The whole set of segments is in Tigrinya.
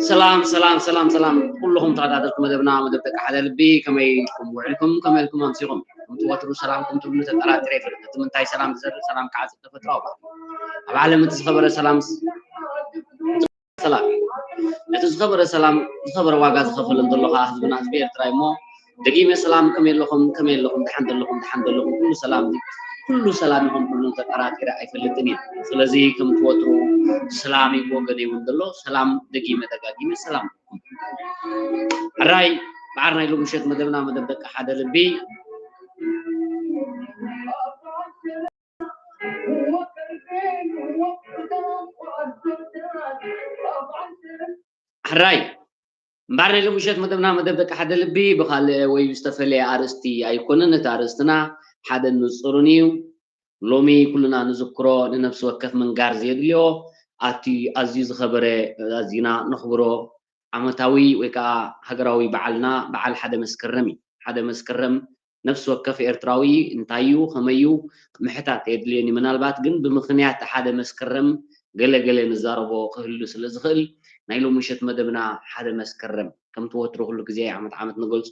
ሰላም ሰላም ሰላም ሰላም፣ ኩልኹም ተኸታተልቲ መደብና፣ መደብ ደቂ ሓደ ልቢ፣ ከመይ ኢልኩም ውዒልኩም? ከመይ ኢልኩም ኣምሲኹም? ከምቲ ወትሩ ሰላምኩም ትብሉ ተጠራጢረ ኣይፈልጥን። እቲ ምንታይ ሰላም ዝዘርእ ሰላም ክዓጽድ ተፈጥሮኣዊ ባህሪ። ኣብ ዓለም እቲ ዝኸበረ ሰላም ሰላም እዩ። ነቲ ዝኸበረ ሰላም ዝኸበረ ዋጋ ዝኸፈለ እንተሎ ከዓ ህዝብና ህዝቢ ኤርትራ እዩ እሞ፣ ደጊመ ሰላም፣ ከመይ ኣለኹም? ከመይ ኣለኹም? ደሓን ዘለኹም? ደሓን ዘለኹም? ኩሉ ሰላም ድዩ? ኩሉ ሰላም ይኹን፣ ኩሉ ተጠራጢረ ኣይፈልጥን እየ። ስለዚ ከምቲ ወትሩ ሰላም እዩ ብወገነይ እውን ዘሎ፣ ሰላም ደጊመ ደጋጊመ ሰላም። ሕራይ፣ በዓል ናይ ሎሚ ምሸት መደብና መደብ ደቂ ሓደ ልቢ። ሕራይ፣ እምበኣር ናይ ሎሚ ምሸት መደብና መደብ ደቂ ሓደ ልቢ ብኻልእ ወይ ብዝተፈለየ ኣርእስቲ ኣይኮነን። እቲ ኣርእስትና ሓደን ንጹርን እዩ። ሎሚ ኩልና ንዝክሮ፣ ንነፍሲ ወከፍ ምንጋር ዘየድልዮ፣ ኣብቲ ኣዝዩ ዝኸበረ፣ ኣዝና ነኽብሮ ዓመታዊ ወይ ከዓ ሃገራዊ በዓልና በዓል ሓደ መስከረም እዩ። ሓደ መስከረም ነፍሲ ወከፍ ኤርትራዊ እንታይ እዩ፣ ከመይ እዩ ምሕታት የድልየኒ። ምናልባት ግን ብምኽንያት ሓደ መስከረም ገለ ገለ ንዛረቦ ክህሉ ስለ ዝኽእል፣ ናይ ሎሚ ምሸት መደብና ሓደ መስከረም፣ ከምቲ ወትሩ ኩሉ ግዜ ዓመት ዓመት ንገልጾ፣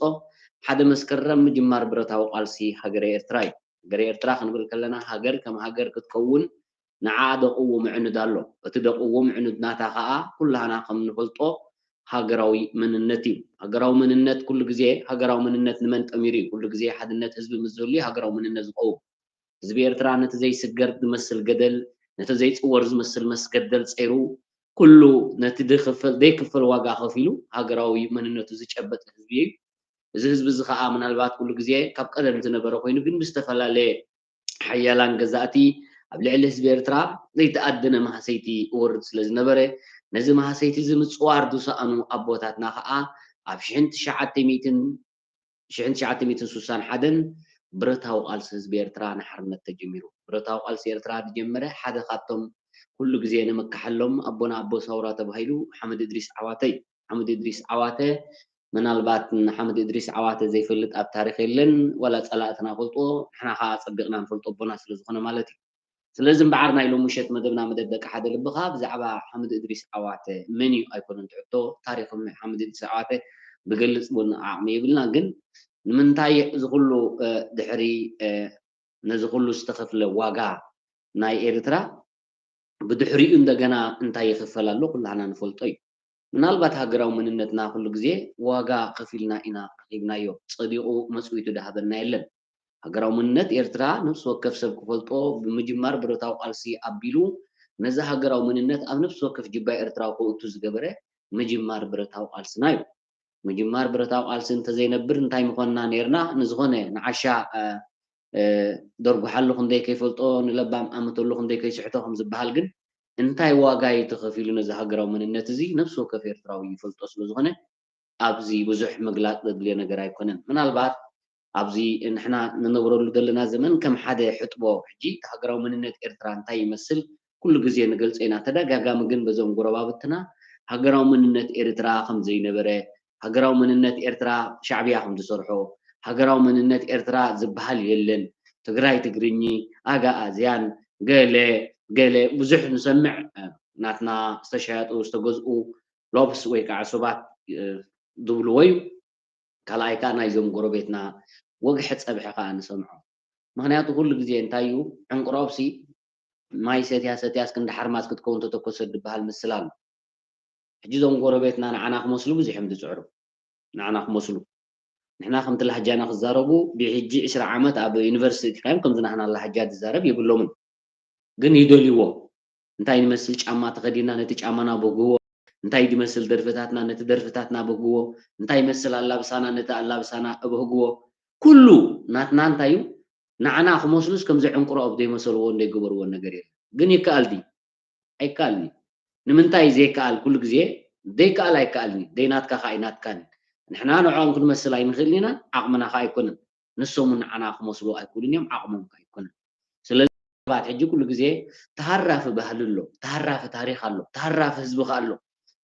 ሓደ መስከረም ምጅማር ብረታዊ ቃልሲ ሃገረ ኤርትራ እዩ። ሃገረ ኤርትራ ክንብል ከለና፣ ሃገር ከም ሃገር ክትከውን ንዓኣ ደቕዎ ምዕኑድ ኣሎ። እቲ ደቕዎ ምዕኑድ ናታ ከኣ ኩላህና ከም ንፈልጦ ሃገራዊ መንነት እዩ። ሃገራዊ መንነት ኩሉ ግዜ፣ ሃገራዊ መንነት ንመን ጠሚሩ እዩ? ኩሉ ግዜ ሓድነት ህዝቢ ምስ ዝህሉ እዩ ሃገራዊ መንነት ዝኸውን። ህዝቢ ኤርትራ ነቲ ዘይስገር ዝመስል ገደል፣ ነቲ ዘይጽወር ዝመስል መስገደል ጸይሩ፣ ኩሉ ነቲ ድኽፈል-፣ ዘይክፈል ዋጋ ከፊሉ ሃገራዊ መንነቱ ዝጨበጠ ህዝቢ እዩ። እዚ ህዝቢ እዚ ከኣ ምናልባት ኩሉ ግዜ ካብ ቀደም ዝነበረ ኮይኑ፣ ግን ብዝተፈላለየ ሓያላን ገዛእቲ ኣብ ልዕሊ ህዝቢ ኤርትራ ዘይተኣደነ ማህሰይቲ ይወርድ ስለ ዝነበረ፣ ነዚ ማህሰይቲ እዚ ምጽዋር ዝሰኣኑ ኣቦታትና ከኣ ኣብ ሽሕን ትሽዓተ ሚእትን፣ ሽሕን ትሽዓተ ሚእትን ስሳን ሓደን ብረታዊ ቃልሲ ህዝቢ ኤርትራ ንሓርነት ተጀሚሩ። ብረታዊ ቃልሲ ኤርትራ ዝጀመረ ሓደ ካብቶም ኩሉ ግዜ ንምካሓሎም ኣቦና ኣቦ ሳውራ ተባሂሉ ሓምድ እድሪስ ዓዋተ እዩ። ሓምድ እድሪስ ዓዋተ፣ ምናልባት ንሓምድ እድሪስ ዓዋተ ዘይፈልጥ ኣብ ታሪኽ የለን፣ ዋላ ጸላእትና ፈልጥዎ፣ ንሕና ከኣ ኣጸቢቕና ንፈልጦ ኣቦና ስለ ዝኾነ ማለት እዩ። ስለዚ እምበዓር ናይ ሎሚ ምሸት መደብና፣ መደብ ደቂ ሓደ ልቢ፣ ከኣ ብዛዕባ ሓምድ እድሪስ ዓዋተ መን እዩ ኣይኮነን እቲ ሕቶ፣ ታሪኽ ሓምድ እድሪስ ዓዋተ ብገልጽ እውን ዓቕሚ የብልና፣ ግን ንምንታይ እዚ ኩሉ ድሕሪ ነዚ ኩሉ ዝተኸፍለ ዋጋ ናይ ኤርትራ ብድሕሪኡ እንደገና እንታይ ይኽፈል ኣሎ ኩላህና ንፈልጦ እዩ። ምናልባት ሃገራዊ መንነትና ኩሉ ግዜ ዋጋ ከፊልና ኢና ረኺብናዮ። ጸዲቑ መጽዊቱ ድሃበና የለን። ሃገራዊ መንነት ኤርትራ ነፍሲ ወከፍ ሰብ ክፈልጦ ብምጅማር ብረታዊ ቃልሲ ኣቢሉ ነዚ ሃገራዊ መንነት ኣብ ነፍሲ ወከፍ ጅባይ ኤርትራዊ ከእቱ ዝገበረ ምጅማር ብረታዊ ቃልስና እዩ። ምጅማር ብረታዊ ቃልሲ እንተዘይነብር እንታይ ምኾንና ነይርና? ንዝኾነ ንዓሻ ደርጉሓሉ ክንደይ ከይፈልጦ ንለባም ኣምተሉ ክንደይ ከይስሕቶ ከም ዝበሃል ግን እንታይ ዋጋ እዩ ተኸፊሉ ነዚ ሃገራዊ መንነት እዚ ነፍሲ ወከፍ ኤርትራዊ ይፈልጦ ስለ ዝኾነ ኣብዚ ብዙሕ ምግላፅ ዘድልዮ ነገር ኣይኮነን። ምናልባት ኣብዚ ንሕና ንነብረሉ ዘለና ዘመን ከም ሓደ ሕጥቦ ሕጂ እቲ ሃገራዊ መንነት ኤርትራ እንታይ ይመስል ኩሉ ግዜ ንገልጾ ኢና። ተደጋጋሚ ግን በዞም ጎረባብትና ሃገራዊ መንነት ኤርትራ ከም ዘይነበረ፣ ሃገራዊ መንነት ኤርትራ ሻዕብያ ከም ዝሰርሖ፣ ሃገራዊ መንነት ኤርትራ ዝበሃል የለን፣ ትግራይ ትግርኚ፣ ኣጋኣዝያን፣ ገለ ገለ ብዙሕ ንሰምዕ። ናትና ዝተሻየጡ ዝተገዝኡ ሎብስ ወይ ከዓ ሰባት ዝብልዎ እዩ። ካልኣይ ከዓ ናይዞም ጎረቤትና ወግሐ ፀብሒ ከዓ ንሰምዖ። ምክንያቱ ኩሉ ግዜ እንታይ እዩ ዕንቁሮብሲ ማይ ሰትያ ሰትያስ ክንዲ ሓርማዝ ክትከውን ተተኮሰት ዝበሃል ምስል ኣሎ። ሕጂ እዞም ጎረቤትና ንዓና ክመስሉ ብዙሕ እዮም ዝፅዕሩ። ንዓና ክመስሉ ንሕና ከምቲ ላህጃና ክዛረቡ ብሕጂ ዕስራ ዓመት ኣብ ዩኒቨርሲቲ እቲካዮም ከምዚ ናህና ላህጃ ዝዛረብ የብሎምን። ግን ይደልይዎ። እንታይ ንመስል ጫማ ተኸዲና ነቲ ጫማና በግዎ፣ እንታይ ዝመስል ደርፍታትና ነቲ ደርፍታትና በግዎ፣ እንታይ መስል ኣላብሳና ነቲ ኣላብሳና እበህግዎ። ኩሉ ናትና እንታይ እዩ ንዓና ክመስሉስ ከምዚ ዕንቁሮ ኣብ ዘይመሰልዎ እንደይገበርዎ ነገር የለን። ግን ይከኣል ድዩ? ኣይከኣልን እዩ። ንምንታይ ዘይከኣል? ኩሉ ግዜ ዘይከኣል ኣይከኣልን እዩ። ዘይናትካ ከዓ ኣይናትካን እዩ። ንሕና ንዕኦም ክንመስል ኣይንኽእልን ኢና፣ ዓቕምና ከዓ ኣይኮነን። ንሶም እውን ንዓና ክመስሉ ኣይክእሉን እዮም፣ ዓቕሞም ከዓ ኣይኮነን። ስለዚ ሰባት ሕጂ ኩሉ ግዜ ተሃራፊ ባህሊ ኣሎ፣ ተሃራፊ ታሪኽ ኣሎ፣ ተሃራፊ ህዝቢ ከዓ ኣሎ።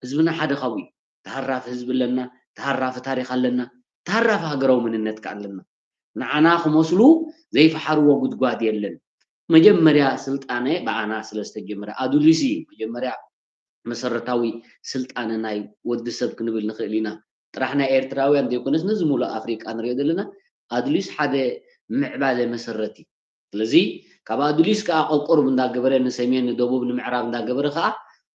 ህዝብና ሓደ ካብኡ እዩ። ተሃራፊ ህዝቢ ኣለና፣ ተሃራፊ ታሪኽ ኣለና፣ ተሃራፊ ሃገራዊ መንነት ከዓ ኣለና። ንዓና ክመስሉ ዘይፈሓርዎ ጉድጓድ የለን። መጀመርያ ስልጣነ ብኣና ስለ ዝተጀመረ ኣዱሊስ እዩ መጀመርያ መሰረታዊ ስልጣነ ናይ ወዲ ሰብ ክንብል ንኽእል ኢና። ጥራሕ ናይ ኤርትራውያን ዘይኮነስ ነዚ ሙሉእ ኣፍሪቃ ንሪኦ ዘለና ኣድሊስ ሓደ ምዕባለ መሰረት እዩ። ስለዚ ካብ ኣድሊስ ከዓ ቆቆርብ እንዳገበረ ንሰሜን ንደቡብ ንምዕራብ እንዳገበረ ከዓ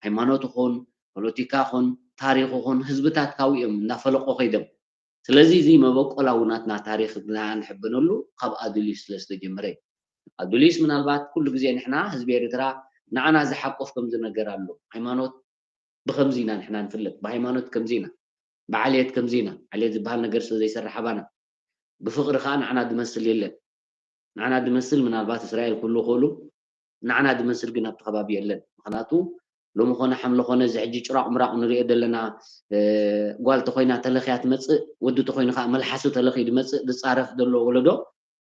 ሃይማኖት ይኹን ፖለቲካ ይኹን ታሪኽ ይኹን ህዝብታት ካብኡ እዮም እንዳፈለቆ ከይዶም። ስለዚ እዚ መበቆላዊ ናትና ታሪኽ ንሕበነሉ ካብ ኣዱሊስ ስለ ዝተጀመረ እዩ። ኣዱሊስ ምናልባት ኩሉ ግዜ ንሕና ህዝቢ ኤርትራ ንዓና ዝሓቆፍ ከምዚ ነገር ኣሎ። ሃይማኖት ብኸምዚ ኢና ንሕና ንፍለጥ፣ ብሃይማኖት ከምዚ ኢና፣ ብዓልየት ከምዚ ኢና፣ ዓልየት ዝበሃል ነገር ስለ ዘይሰርሕ ኣባና ብፍቕሪ ከዓ ንዓና ዝመስል የለን። ንዓና ዝመስል ምናልባት እስራኤል ክህሉ ክእሉ ንዓና ዝመስል ግን ኣብቲ ከባቢ የለን። ምክንያቱ ሎሚ ኮነ ሓምለ ኮነ እዚ ሕጂ ጭራቕ ምራቕ ንሪኦ ዘለና ጓል ተኮይና ተለኽያ ትመፅእ ወዲ ተኮይኑ ከዓ መልሓሱ ተለኽዩ ዝመፅእ ዝፃረፍ ዘሎ ወለዶ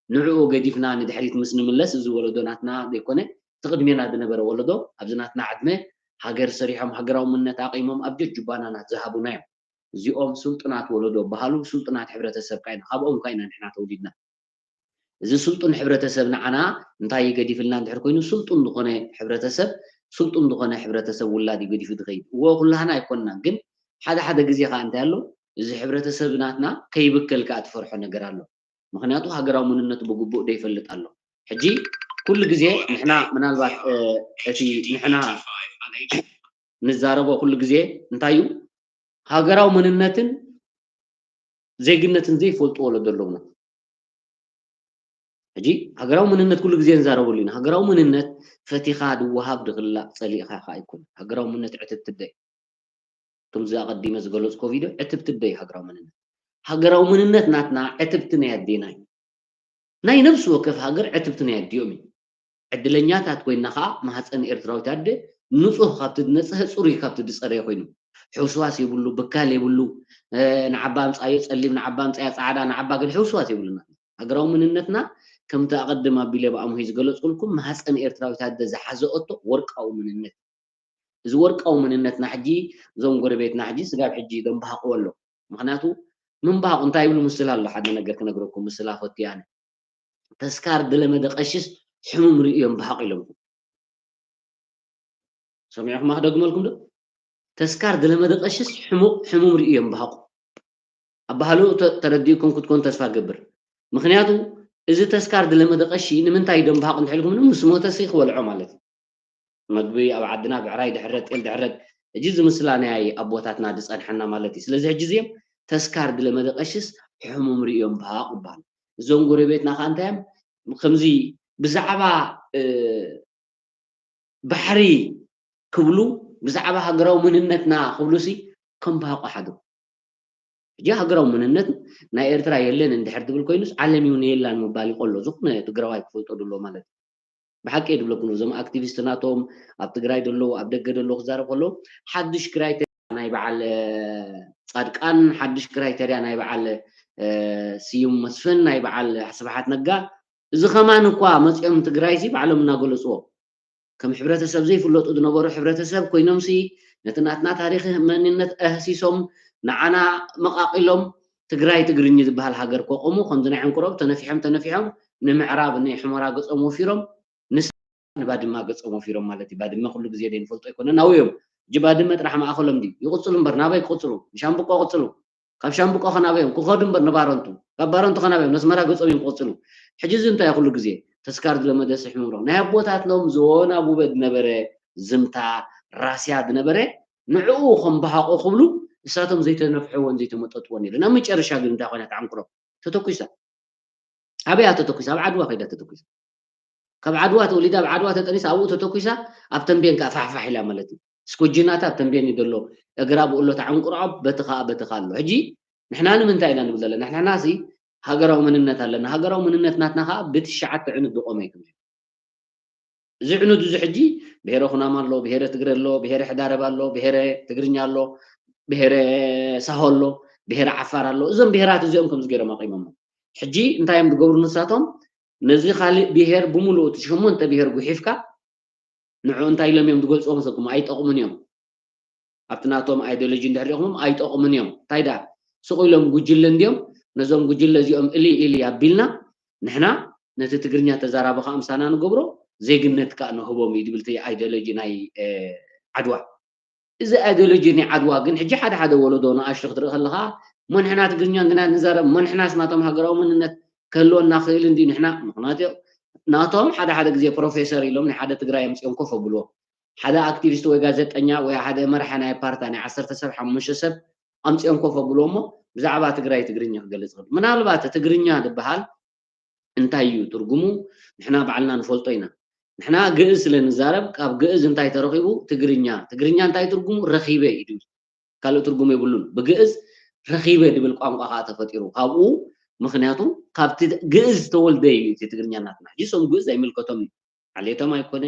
ንዕኡ ገዲፍና ንድሕሪት ምስ ንምለስ እዚ ወለዶ ናትና ዘይኮነ እቲ ቅድሜና ዝነበረ ወለዶ ኣብዚ ናትና ዕድመ ሃገር ሰሪሖም ሃገራዊ መንነት ኣቂሞም ኣብ ጀጁባናና ዝሃቡና እዮም። እዚኦም ስልጡናት ወለዶ በሃሉ ስልጡናት ሕብረተሰብ ካይና ካብኦም ካይና ንሕና ተወሊድና። እዚ ስልጡን ሕብረተሰብ ንዓና እንታይ እዩ ገዲፍልና እንድሕር ኮይኑ ስልጡን ዝኾነ ሕብረተሰብ ስልጡን ዝኾነ ሕብረተሰብ ውላድ እዩ ገዲፉ ዝኸይድ። እዎ ኩላህና ኣይኮንና ግን ሓደ ሓደ ግዜ ከዓ እንታይ ኣሎ እዚ ሕብረተሰብ ናትና ከይብከል ከዓ ትፈርሖ ነገር ኣሎ። ምክንያቱ ሃገራዊ መንነቱ ብግቡእ ዘይፈልጥ ኣሎ። ሕጂ ኩሉ ግዜ ንሕና ምናልባት እቲ ንሕና ንዛረቦ ኩሉ ግዜ እንታይ እዩ ሃገራዊ መንነትን ዜግነትን ዘይፈልጡ ወለዶ ኣለውና። ሕጂ ሃገራዊ መንነት ኩሉ ግዜ ንዛረበሉ ኢና። ሃገራዊ መንነት ፈቲኻ ድወሃብ ድኽላእ ጸሊእኻ ኸዓ ኣይኮነን። ሃገራዊ መንነት ዕትብትደ እዩ። ከምዚ ኣቐዲመ ዝገለጽኮ ቪድዮ ዕትብትደ እዩ ሃገራዊ መንነት። ሃገራዊ መንነት ናትና ዕትብቲ ናይ ኣዴና እዩ። ናይ ነብሲ ወከፍ ሃገር ዕትብቲ ናይ ኣዲኦም እዩ። ዕድለኛታት ኮይንና ከዓ ማህፀን ኤርትራዊት ኣደ ንፁህ ካብቲ ዝነፅሀ ፅሩይ ካብቲ ዝፀረየ ኮይኑ ሕውስዋስ የብሉ፣ ብካል የብሉ። ንዓባ ኣምፃዮ ፀሊም፣ ንዓባ ኣምፃያ ፃዕዳ፣ ንዓባ ግን ሕውስዋስ የብሉና። ሃገራዊ መንነትና ከምቲ ኣቐድም ኣቢለ ብኣምሆይ ዝገለፅኩልኩም ማህፀን ኤርትራዊት ኣደ ዝሓዘኦቶ ወርቃዊ መንነት። እዚ ወርቃዊ መንነትና ሕጂ እዞም ጎረቤትና ሕጂ ስጋብ ሕጂ ደንባሃቕዎ ኣሎ። ምክንያቱ ምንባሃቑ እንታይ ይብሉ ምስል ኣሎ ሓደ ነገር ክነግረኩም ምስል ኣፈትየ ኣነ ተስካር ድለመደ ቀሽስ ሕሙም ርእዮም ብሃቕ ኢሎም ሰሚዕኹማ ክደግመልኩም ዶ ተስካር ድለመደ ቀሽስ ሕሙቕ ሕሙም ርእዮም ብሃቑ ኣባህልኡ ተረዲእኩም ክትኮን ተስፋ ገብር። ምክንያቱ እዚ ተስካር ዝለመደ ቀሺ ንምንታይ ደንባሃቕ እንተልኩም፣ ምስ ሞተሲ ክበልዖ ማለት እዩ። መግቢ ኣብ ዓድና ብዕራይ ድሕረድ ጤል ድሕረድ፣ ሕጂ ዝምስላ ናይ ኣቦታትና ዝጸንሐና ማለት እዩ። ስለዚ ሕጂ እዚኦም ተስካር ዝለመደ ቀሽስ ሕሙም ርእዮም ባሃቕ ይበሃል። እዞም ጎረቤትና ከኣ እንታይ እዮም ከምዚ ብዛዕባ ባሕሪ ክብሉ፣ ብዛዕባ ሃገራዊ መንነትና ክብሉሲ ከም ባሃቑ ሓደሩ። ሕጂ ሃገራዊ መንነት ናይ ኤርትራ የለን እንድሕር ትብል ኮይኑስ ዓለም እውን የላን ምባል ይኸሎ ዝኾነ ትግራዋይ ክፈልጦ ድሎ ማለት እዩ። ብሓቂ እየ ድብለኩም፣ እዞም ኣክቲቪስት ናቶም ኣብ ትግራይ ደለዉ ኣብ ደገ ደለዉ ክዛረብ ከለዉ ሓድሽ ክራይቴርያ ናይ በዓል ጻድቃን፣ ሓድሽ ክራይቴርያ ናይ በዓል ስዩም መስፍን፣ ናይ በዓል ስብሓት ነጋ፣ እዚ ከማን እኳ መፂኦም ትግራይ ሲ ባዕሎም እናገለፅዎ ከም ሕብረተሰብ ዘይፍለጡ ዝነበሩ ሕብረተሰብ ኮይኖም ሲ ነቲ ናትና ታሪክ መንነት ኣህሲሶም ንዓና መቃቂሎም ትግራይ ትግርኝ ዝበሃል ሃገር ከቆሙ ከምዚ ናይ ዕንቁሮብ ተነፊሖም ተነፊሖም ንምዕራብ ንሕሞራ ገፆም ወፊሮም ንስ ንባድማ ገፆም ወፊሮም ማለት እዩ። ባድመ ኩሉ ግዜ ደይ ንፈልጦ ኣይኮነን ኣብዮም እጂ ባድመ ጥራሕ ማእኸሎም ድዩ ይቕፅሉ እምበር ናበይ ክቕፅሉ ንሻምብቆ ቅፅሉ ካብ ሻምብቆ ከናበዮም ክኸዱ እምበር ንባረንቱ ካብ ባረንቱ ከናበዮም ነስመራ ገፆም እዮም ክቕፅሉ። ሕጂ እዚ እንታይ ኩሉ ግዜ ተስካር ዝለመደ ስሕምምሮ ናይ ኣቦታትኖም ዝወናቡበ ዝነበረ ዝምታ ራስያ ዝነበረ ንዕኡ ከም በሃቆ ክብሉ እሳቶም ዘይተነፍሕዎን ዘይተመጠጥዎን የለን። ኣብ መጨረሻ ግን እንታይ ኮይና ተዓንቅሮ ተተኩሳ ኣበያ ተተኩሳ ኣብ ዓድዋ ከይዳ ተተኩሳ ካብ ዓድዋ ተወሊዳ ኣብ ዓድዋ ተጠኒሳ ኣብኡ ተተኩሳ ኣብ ተንቤን ከዓ ፋሕፋሕ ኢላ ማለት እዩ። ስኩጅናታ ኣብ ተንቤን እዩ ዘሎ እግራ ብእሎ ተዓንቁርዖ በቲ ከዓ በቲ ከዓ ኣሎ። ሕጂ ንሕና ንምንታይ ኢና ንብል ዘለና ንሕና ሲ ሃገራዊ መንነት ኣለና። ሃገራዊ መንነት ናትና ከዓ ብትሽዓተ ዕኑድ ዝቆመ እዩ። እዚ ዕኑድ እዚ ሕጂ ብሄረ ኩናማ ኣሎ፣ ብሄረ ትግረ ኣሎ፣ ብሄረ ሕዳረብ ኣሎ፣ ብሄረ ትግርኛ ኣሎ፣ ብሄረ ሳሆ ኣሎ፣ ብሄረ ዓፋር ኣሎ። እዞም ብሄራት እዚኦም ከምዚ ገይሮም ኣቂሞሞ። ሕጂ እንታይ እዮም ዝገብሩ ንሳቶም? ነዚ ካልእ ብሄር ብምሉኡ እቲ ሸሞንተ ብሄር ጉሒፍካ ንዕኡ እንታይ ኢሎም እዮም ዝገልፅዎ መሰልኩም? ኣይጠቕሙን እዮም። ኣብቲ ናቶም ኣይዲዮሎጂ እንድሕር ሪእኹሞም ኣይጠቕሙን እዮም። እንታይ ደኣ ስቕ ኢሎም ጉጅለ እንድዮም ነዞም ጉጅለ እዚኦም እሊ ኢሊ ኣቢልና ንሕና ነቲ ትግርኛ ተዛራቢ ከዓ ምሳና ንገብሮ ዜግነት ከዓ ንህቦም እዩ ዝብል እቲ ኣይዲዮሎጂ ናይ ዓድዋ። እዚ ኣይዲዮሎጂ ናይ ዓድዋ ግን ሕጂ ሓደ ሓደ ወለዶ ንኣሽቱ ክትርኢ ከለኻ እሞ ንሕና ትግርኛ እንድና ንዛረብ እሞ ንሕናስ ናቶም ሃገራዊ መንነት ክህልወና ክእል እንዲ ንሕና ምክንያቱ ናቶም ሓደ ሓደ ግዜ ፕሮፌሰር ኢሎም ናይ ሓደ ትግራይ ኣምፅኦም ኮፍ ኣብልዎ ሓደ ኣክቲቪስት ወይ ጋዜጠኛ ወይ ሓደ መርሓ ናይ ፓርታ ናይ ዓሰርተ ሰብ ሓሙሽተ ሰብ ኣምፅኦም ኮፍ ኣብልዎ እሞ ብዛዕባ ትግራይ ትግርኛ ክገልፅ ክእል ምናልባት ትግርኛ ዝበሃል እንታይ እዩ ትርጉሙ ንሕና ባዕልና ንፈልጦ ኢና ንሕና ግእዝ ስለ ንዛረብ ካብ ግእዝ እንታይ ተረኺቡ ትግርኛ ትግርኛ እንታይ ትርጉሙ ረኺበ እዩ ካልእ ትርጉም የብሉን። ብግእዝ ረኺበ ድብል ቋንቋ ከዓ ተፈጢሩ ካብኡ ምክንያቱ ካብቲ ግእዝ ዝተወልደ እዩ እቲ ትግርኛ ናትና። ሕጂ እሶም ግእዝ ኣይምልከቶም እዩ ዓሌቶም ኣይኮነ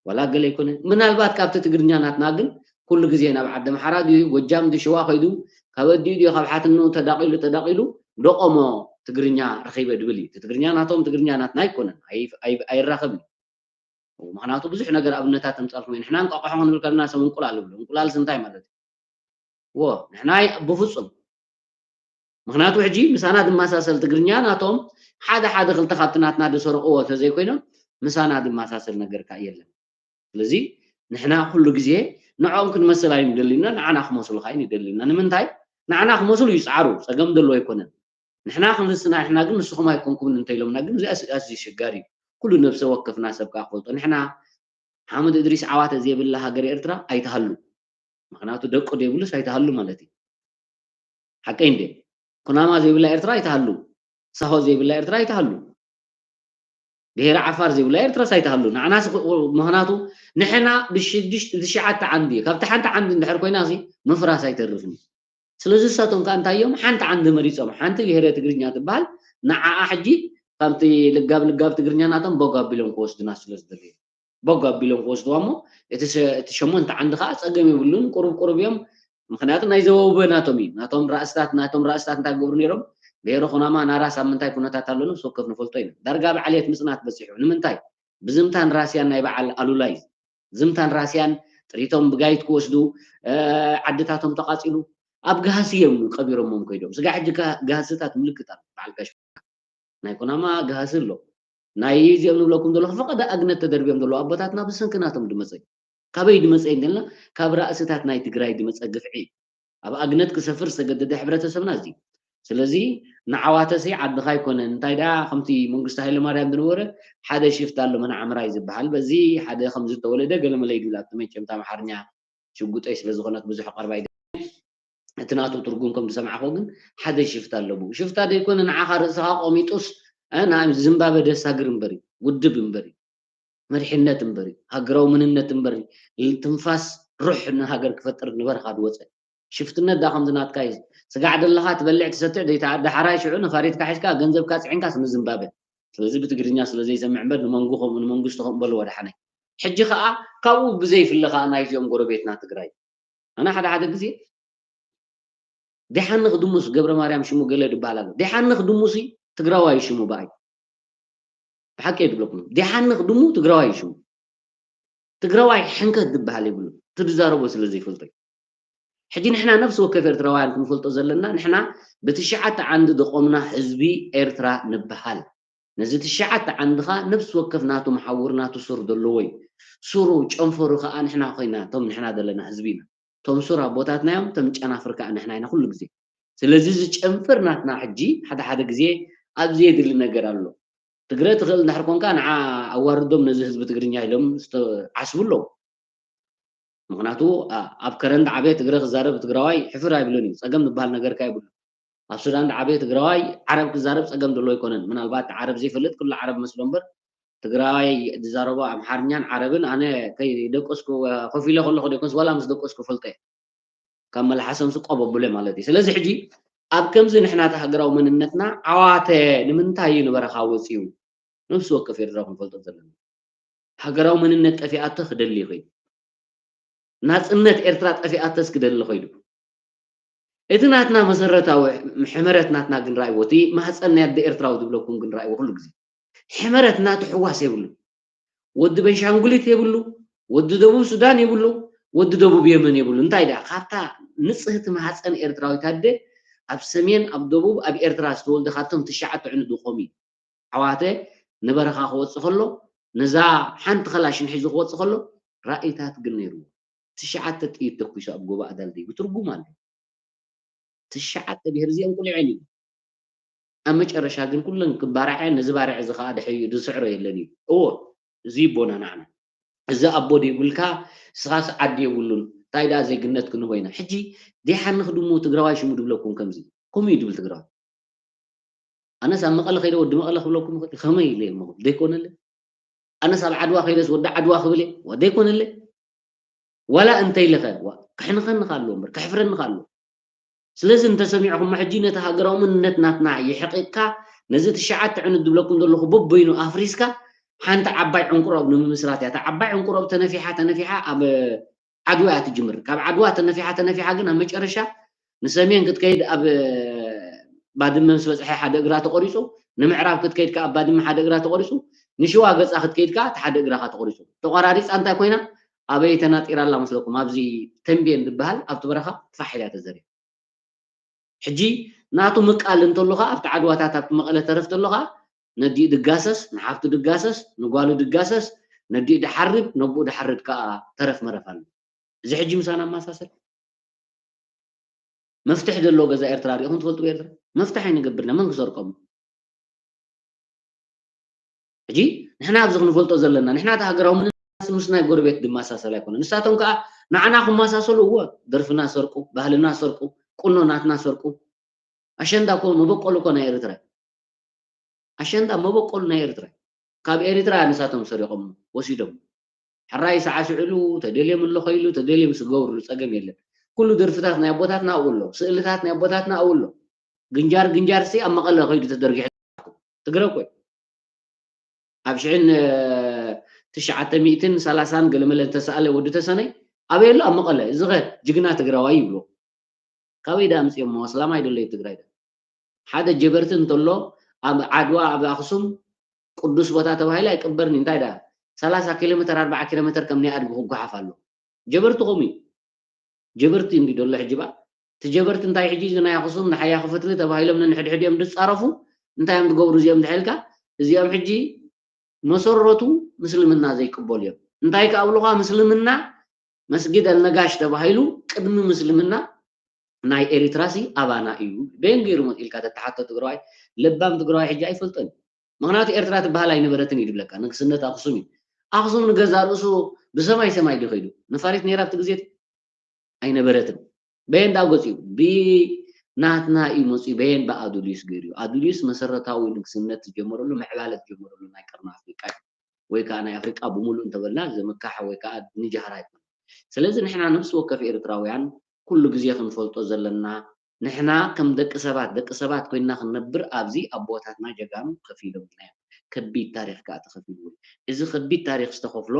ዋላ ገለ ኣይኮነ ምናልባት ካብቲ ትግርኛ ናትና ግን ኩሉ ግዜ ናብ ዓዲ ኣምሓራ ድዩ ጎጃም ድዩ ሽዋ ከይዱ ካብ ኣዲኡ ድዩ ካብ ሓትንኡ ተዳቂሉ ተዳቂሉ ደቆሞ ትግርኛ ረኺበ ድብል እዩ። እቲ ትግርኛ ናቶም ትግርኛ ናትና ኣይኮነን ኣይራኸብን እዩ። ምክንያቱ ብዙሕ ነገር ኣብነታት ተምፃልኩም እዩ ንሕና እንቋቋሖ ክንብል ከለና ሰብ እንቁላል ይብሉ እንቁላልስ እንታይ ማለት እዩ? ዎ ንሕና ብፍፁም ምክንያቱ ሕጂ ምሳና ዝመሳሰል ትግርኛ ናቶም ሓደ ሓደ ክልተ ካብቲ ናትና ዝሰርቅዎ ተዘይኮይኖም ምሳና ዝመሳሰል ነገር ከዓ የለን። ስለዚ ንሕና ኩሉ ግዜ ንዕኦም ክንመስል ኣይንደልዩና ንዓና ክመስሉ ከዓ ይንደልዩና ንምንታይ ንዓና ክመስሉ ይፅዓሩ ፀገም ዘለዎ ኣይኮነን ንሕና ክንርስና ንሕና ግን ንስኹም ኣይኮንኩምን እንተኢሎምና ግን እዚ ኣዝዩ ኣሸጋሪ እዩ። ኩሉ ነብሰ ወከፍና ሰብ ከዓ ክፈልጦ ንሕና ሓመድ እድሪስ ዓዋተ ዘይብላ ሃገር ኤርትራ ኣይትሃሉ። ምክንያቱ ደቁ ዘይብሉስ ኣይትሃሉ ማለት እዩ። ሓቀይ እንዴ ኩናማ ዘይብላ ኤርትራ ኣይትሃሉ። ሳሆ ዘይብላ ኤርትራ ኣይትሃሉ። ብሄረ ዓፋር ዘይብላ ኤርትራስ ኣይትሃሉ ንዓና ምክንያቱ ንሕና ብሽዱሽተ ብትሽዓተ ዓንዲ ካብቲ ሓንቲ ዓንዲ እንድሕር ኮይና ምፍራስ ኣይተርፍን እዩ ስለዚ ንሳቶም ከዓ እንታይ እዮም ሓንቲ ዓንዲ መሪፆም ሓንቲ ብሄረ ትግርኛ ትበሃል ንዓኣ ሕጂ ካብቲ ልጋብ ልጋብ ትግርኛ ናቶም ቦግ ኣቢሎም ክወስዱና ስለ ዝደለዩ ቦግ ኣቢሎም ክወስድዋ እሞ እቲ ሸሞንተ ዓንዲ ከዓ ፀገም የብሉን ቁሩብ ቁሩብ እዮም ምክንያቱ ናይ ዘወውበ ናቶም እዩ ናቶም ራእስታት ናቶም ራእስታት እንታይ ገብሩ ነይሮም ብሄረ ኩናማ ናራስ ኣብ ምንታይ ኩነታት ኣሎ ነብሲ ወከፍ ንፈልጦ ኢና ዳርጋ ኣብ ዓልየት ምፅናት በፂሑ ንምንታይ ብዝምታን ራስያን ናይ በዓል ኣሉላ እዩ ዝምታን ራስያን ጥሪቶም ብጋይት ክወስዱ ዓድታቶም ተቃፂሉ ኣብ ጋህሲ እዮም ቀቢሮሞም ከይዶም ስጋ ሕጂ ጋህስታት ምልክት ኣሎ በዓል ጋሽ ናይ ኩናማ ጋህሲ ኣሎ ናይ እዚኦም ንብለኩም ዘለኹ ፈቐደ ኣግነት ተደርብዮም ዘለዉ ኣቦታትና ብሰንኪ ናቶም ድመፀ እዩ ካበይ ድመፀ እዩ እንተልና ካብ ራእስታት ናይ ትግራይ ድመፀ ግፍዒ እዩ ኣብ ኣግነት ክሰፍር ዝተገደደ ሕብረተሰብና እዚ ስለዚ ንዓዋተሲ ዓድኻ ኣይኮነን። እንታይ ደኣ ከምቲ መንግስቱ ሃይለማርያም ዝነበረ ሓደ ሽፍታ ኣሎ መናዕምራይ ዝበሃል፣ በዚ ሓደ ከም ዝተወለደ ገለመለ ይድብል ኣብቲ መቸም ኣምሓርኛ ሽጉጠይ ስለ ዝኾነት ብዙሕ ቀርባይ እቲ ናቱ ትርጉም ከም ዝሰማዕኹ ግን ሓደ ሽፍታ ኣለቡ። ሽፍታ ዘይኮነ ንዓኻ ርእስኻ ቆሚጡስ እ፣ ናይ ዝምባበ ደሳግር እምበር እዩ፣ ውድብ እምበር እዩ፣ መሪሕነት እምበር እዩ፣ ሃገራዊ መንነት እምበር እዩ። ትንፋስ ሩሕ ንሃገር ክፈጥር ንበረኻ ዝወፀ ሽፍትነት ዳ ከምዚ ናትካ እዩ። ስጋዕ ደለኻ ትበልዕ ትሰትዕ ዘይተዓደ ሓራይ ሽዑ ነፋሪትካ ሒዝካ ገንዘብካ ፅዒንካስ ንዝምባበ። ስለዚ ብትግርኛ ስለ ዘይሰምዕ እምበር ንመንጉ ከምኡ ንመንግስቱ ከምኡ በልዎ ደሓነይ። ሕጂ ከዓ ካብኡ ብዘይፍለ ከዓ ናይዚኦም ጎረቤትና ትግራይ ኣነ ሓደ ሓደ ግዜ ዲሓንኽ ድሙስ ገብረ ማርያም ሽሙ ገለ ድበሃል ኣሎ። ዲሓንኽ ድሙስ እዩ ትግራዋይ ሽሙ ብኣይ። ብሓቂ እየ ዝብለኩም። ዲሓንኽ ድሙ ትግራዋይ እዩ ሽሙ። ትግራዋይ ሕንከት ዝበሃል የብሉ። እቲ ዝዛረቦ ስለ ዘይፈልጦ እዩ። ሕጂ ንሕና ነፍሲ ወከፍ ኤርትራውያን ክንፈልጦ ዘለና ንሕና ብትሽዓተ ዓንዲ ዝቆምና ህዝቢ ኤርትራ ንበሃል። ነዚ ትሽዓተ ዓንድኻ ነፍሲ ወከፍ ናቱ መሓውር ናቱ ሱር ዘለዎ እዩ። ሱሩ ጨንፈሩ ከዓ ንሕና ኮይና እቶም ንሕና ዘለና ህዝቢ ኢና። እቶም ሱር ኣቦታትና እዮም፣ እቶም ጨናፍር ከዓ ንሕና ኢና ኩሉ ግዜ። ስለዚ እዚ ጨንፈር ናትና ሕጂ ሓደ ሓደ ግዜ ኣብ ዘየድሊ ነገር ኣሎ። ትግረ ትኽእል እንድሕር ኮንካ ንዓ ኣዋርዶም ነዚ ህዝቢ ትግርኛ ኢሎም ዝተዓስቡ ኣለዉ። ምኽንያቱ ኣብ ከረን ዓበየ ትግረ ክዛረብ ትግራዋይ ሕፍር ኣይብልን እዩ። ፀገም ዝበሃል ነገርካ የብሉ። ኣብ ሱዳን ዓበየ ትግራዋይ ዓረብ ክዛረብ ፀገም ዘሎ ኣይኮነን። ምናልባት ዓረብ ዘይፈልጥ ኩሉ ዓረብ መስሎ እምበር ትግራዋይ ዝዛረቦ ኣምሓርኛን ዓረብን ኣነ ከይደቀስኩ ኮፍ ኢለ ከለኹ ደይኮንስ ዋላ ምስ ደቀስኩ ፈልጦ እየ። ካብ መልሓሶም ስቆ በብለ ማለት እዩ። ስለዚ ሕጂ ኣብ ከምዚ ንሕና እቲ ሃገራዊ መንነትና ዓዋተ ንምንታይ እዩ ንበረኻ ወፂኡ? ነብሲ ወከፍ ኤርትራዊ ክንፈልጦ ዘለና። ሃገራዊ መንነት ጠፊኣቶ ክደሊ ኮይኑ ናጽነት ኤርትራ ጠፊኣተስ ክደሊ ኮይኑ እቲ ናትና መሰረታዊ ሕመረት ናትና ግን ራእይዎ እቲ ማህፀን ናይ ኣደ ኤርትራዊ ዝብለኩም ግን ራእይዎ ኩሉ ግዜ ሕመረት ናቱ ሕዋስ የብሉ ወዲ በንሻንጉሊት የብሉ ወዲ ደቡብ ሱዳን የብሉ ወዲ ደቡብ የመን የብሉ እንታይ ደኣ ካብታ ንጽህቲ ማህፀን ኤርትራዊት ኣደ ኣብ ሰሜን ኣብ ደቡብ ኣብ ኤርትራ ዝተወልደ ካብቶም ትሽዓተ ዕኑድ ዝቆም እዩ ዓዋተ ንበረኻ ክወፅእ ከሎ ነዛ ሓንቲ ከላሽን ሒዙ ክወፅእ ከሎ ራእይታት ግን ነይርዎ። ትሽዓተ ጥይት ተኩሱ ኣብ ጎቦ ኣዳልደይ ብትርጉም ኣሎ። ትሽዓተ ብሄር እዚኦም ቁሊዖም እዩ። ኣብ መጨረሻ ግን ኩለን ክባራዐ ነዚ ባርዕ እዚ ከዓ ድሕሪኡ ዝስዕሮ የለን እዩ። እዎ እዚ ይቦና ንዓና እዚ ኣቦ ደይብልካ ስኻስ ዓዲ የብሉን እንታይ ደኣ ዜግነት ክንቦ ኢና ሕጂ ደይሓንኽ ድሙ ትግራዋይ ሽሙ ድብለኩም ከምዚ ከምኡ እዩ ድብል ትግራዋይ ኣነስ ኣብ መቐለ ከይደ ወዲ መቐለ ክብለኩም ይኽእል ከመይ ኢለ እሞ ዘይኮነለ ኣነስ ኣብ ዓድዋ ከይደስ ወዲ ዓድዋ ክብል እየ ዘይኮነለ ዋላ እንተይልኸ ክሕንኸኒ ካሎ እምበር ከሕፍረኒ ካሎ ስለዚ እንተሰሚዕኹሞ ሕጂ ነቲ ሃገራዊ መንነት ናትና የሕቂቕካ ነዚ ትሽዓተ ዕኑድ ዝብለኩም ዘለኹ በበይኑ ኣፍሪስካ ሓንቲ ዓባይ ዕንቁሮብ ንምምስራት እያ። እታ ዓባይ ዕንቁሮብ ተነፊሓ ተነፊሓ ኣብ ዓድዋ እያ ትጅምር። ካብ ዓድዋ ተነፊሓ ተነፊሓ ግን ኣብ መጨረሻ ንሰሜን ክትከይድ ኣብ ባድመ ምስ በፅሐ ሓደ እግራ ተቆሪፁ፣ ንምዕራብ ክትከይድ ከዓ ኣብ ባድመ ሓደ እግራ ተቆሪፁ፣ ንሽዋ ገፃ ክትከይድ ከዓ እቲ ሓደ እግራ ከዓ ተቆሪፁ። ተቆራሪፃ እንታይ ኮይና ኣበይ ተናጢራ ኣላ መስለኩም? ኣብዚ ተንቤን ዝበሃል ኣብቲ በረኻ ፋሕ ኢላ ተዘሪባ። ሕጂ ናቱ ምቃል እንተሎ ከዓ ኣብቲ ዓድዋታት ኣብቲ መቐለ ተረፍ ተሎ ከዓ ነዲኡ ድጋሰስ ንሓፍቱ ድጋሰስ ንጓሉ ድጋሰስ ነዲኡ ድሓርድ ነብኡ ድሓርድ ከዓ ተረፍ መረፍ ኣሎ እዚ ሕጂ ምሳና ኣመሳሰል መፍትሒ ዘለዎ ገዛ ኤርትራ ሪኢኹም ትፈልጡ ኤርትራ መፍትሒ ኣይንገብርና መን ክሰርቆም ሕጂ ንሕና ኣብዚ ክንፈልጦ ዘለና ንሕና እቲ ሃገራዊ መንነት ምስ ናይ ጎረቤት ድመሳሰል ኣይኮነ ንሳቶም ከዓ ንዓና ክመሳሰሉ እወ ደርፍና ሰርቁ ባህልና ሰርቁ ቁኖ ናትና ሰርቁ ኣሸንዳ እኮ መበቆሉ እኮ ናይ ኤርትራ ኣሸንዳ መበቆሉ ናይ ኤርትራ ካብ ኤርትራ ንሳቶም ሰሪቆም ወሲዶም ሕራይ ሰዓስዕሉ ተደልዮም ኣለኸ ኢሉ ተደልዮም ዝገብርሉ ፀገም የለን ኩሉ ደርፍታት ናይ ኣቦታትና ኣብኡ ኣሎ ስእልታት ናይ ኣቦታትና ኣብኡ ኣሎ ግንጃር ግንጃር ሲ ኣብ መቐለ ከይዱ ተደርጊሑ ትግረ እኮ ኣብ ሽሕን ትሽዓተ ሚእትን ሰላሳን ገለመለ ዝተሰኣለ ወዲ ተሰነይ ኣበይ ኣሎ ኣብ መቐለ እዚ ኸ ጅግና ትግራዋይ ይብሎ ካበይ ዳ ኣምፅኦሞ ኣስላማይ ደሎ ትግራይ ዳ ሓደ ጀበርቲ እንተሎ ኣብ ዓድዋ ኣብ ኣክሱም ቅዱስ ቦታ ተባሂሉ ኣይቅበርን እንታይ ዳ ሰላሳ ኪሎ ሜትር ኣርባዓ ኪሎ ሜትር ከም ናይ ኣድጊ ክጓሓፍ ኣሎ ጀበርቲ ከምኡ እዩ ጀበርቲ እንዲ ደሎ ሕጂ ባ እቲ ጀበርቲ እንታይ ሕጂ እዚ ናይ ኣክሱም ንሓያ ክፈትሊ ተባሂሎም ነንሕድሕድ እዮም ዝፃረፉ እንታይ እዮም ዝገብሩ እዚኦም ድሕልካ እዚኦም ሕጂ መሰረቱ ምስልምና ዘይቅበሉ እዮም እንታይ ክኣብሉካ ምስልምና መስጊድ ኣልነጋሽ ተባሂሉ ቅድሚ ምስልምና ናይ ኤሪትራሲ ኣባና እዩ። በየን ገይሩ መፂልካ ተተሓቶ ትግራዋይ፣ ለባም ትግራዋይ ሕጂ ኣይፈልጦን እዩ። ምክንያቱ ኤርትራ ትበሃል ኣይነበረትን እዩ ዝብለካ፣ ንግስነት ኣክሱም እዩ። ኣክሱም ንገዛ ርእሱ ብሰማይ ሰማይ ድዩ ከይዱ? ነፋሪት ነይራ ኣብቲ ግዜ? ኣይነበረትን። በየን ዳ ገፂኡ? ብናትና እዩ መፂኡ። በየን? ብኣዱልዩስ ገይሩ እዩ። ኣዱልዩስ መሰረታዊ ንግስነት ዝጀመረሉ፣ ምዕባለ ዝጀመረሉ ናይ ቀርኒ ኣፍሪቃ እዩ። ወይ ከዓ ናይ ኣፍሪቃ ብምሉእ እንተበልና ዘምካሐ ወይ ከዓ ንጃህራ ኣይኮነ። ስለዚ ንሕና ነፍሲ ወከፍ ኤርትራውያን ኩሉ ግዜ ክንፈልጦ ዘለና፣ ንሕና ከም ደቂ ሰባት፣ ደቂ ሰባት ኮይንና ክንነብር ኣብዚ ኣቦታትና ጀጋኑ ከፊሎምልና እዮም። ከቢድ ታሪኽ ከዓ ተኸፊልዎ እዩ። እዚ ከቢድ ታሪኽ ዝተኸፍሎ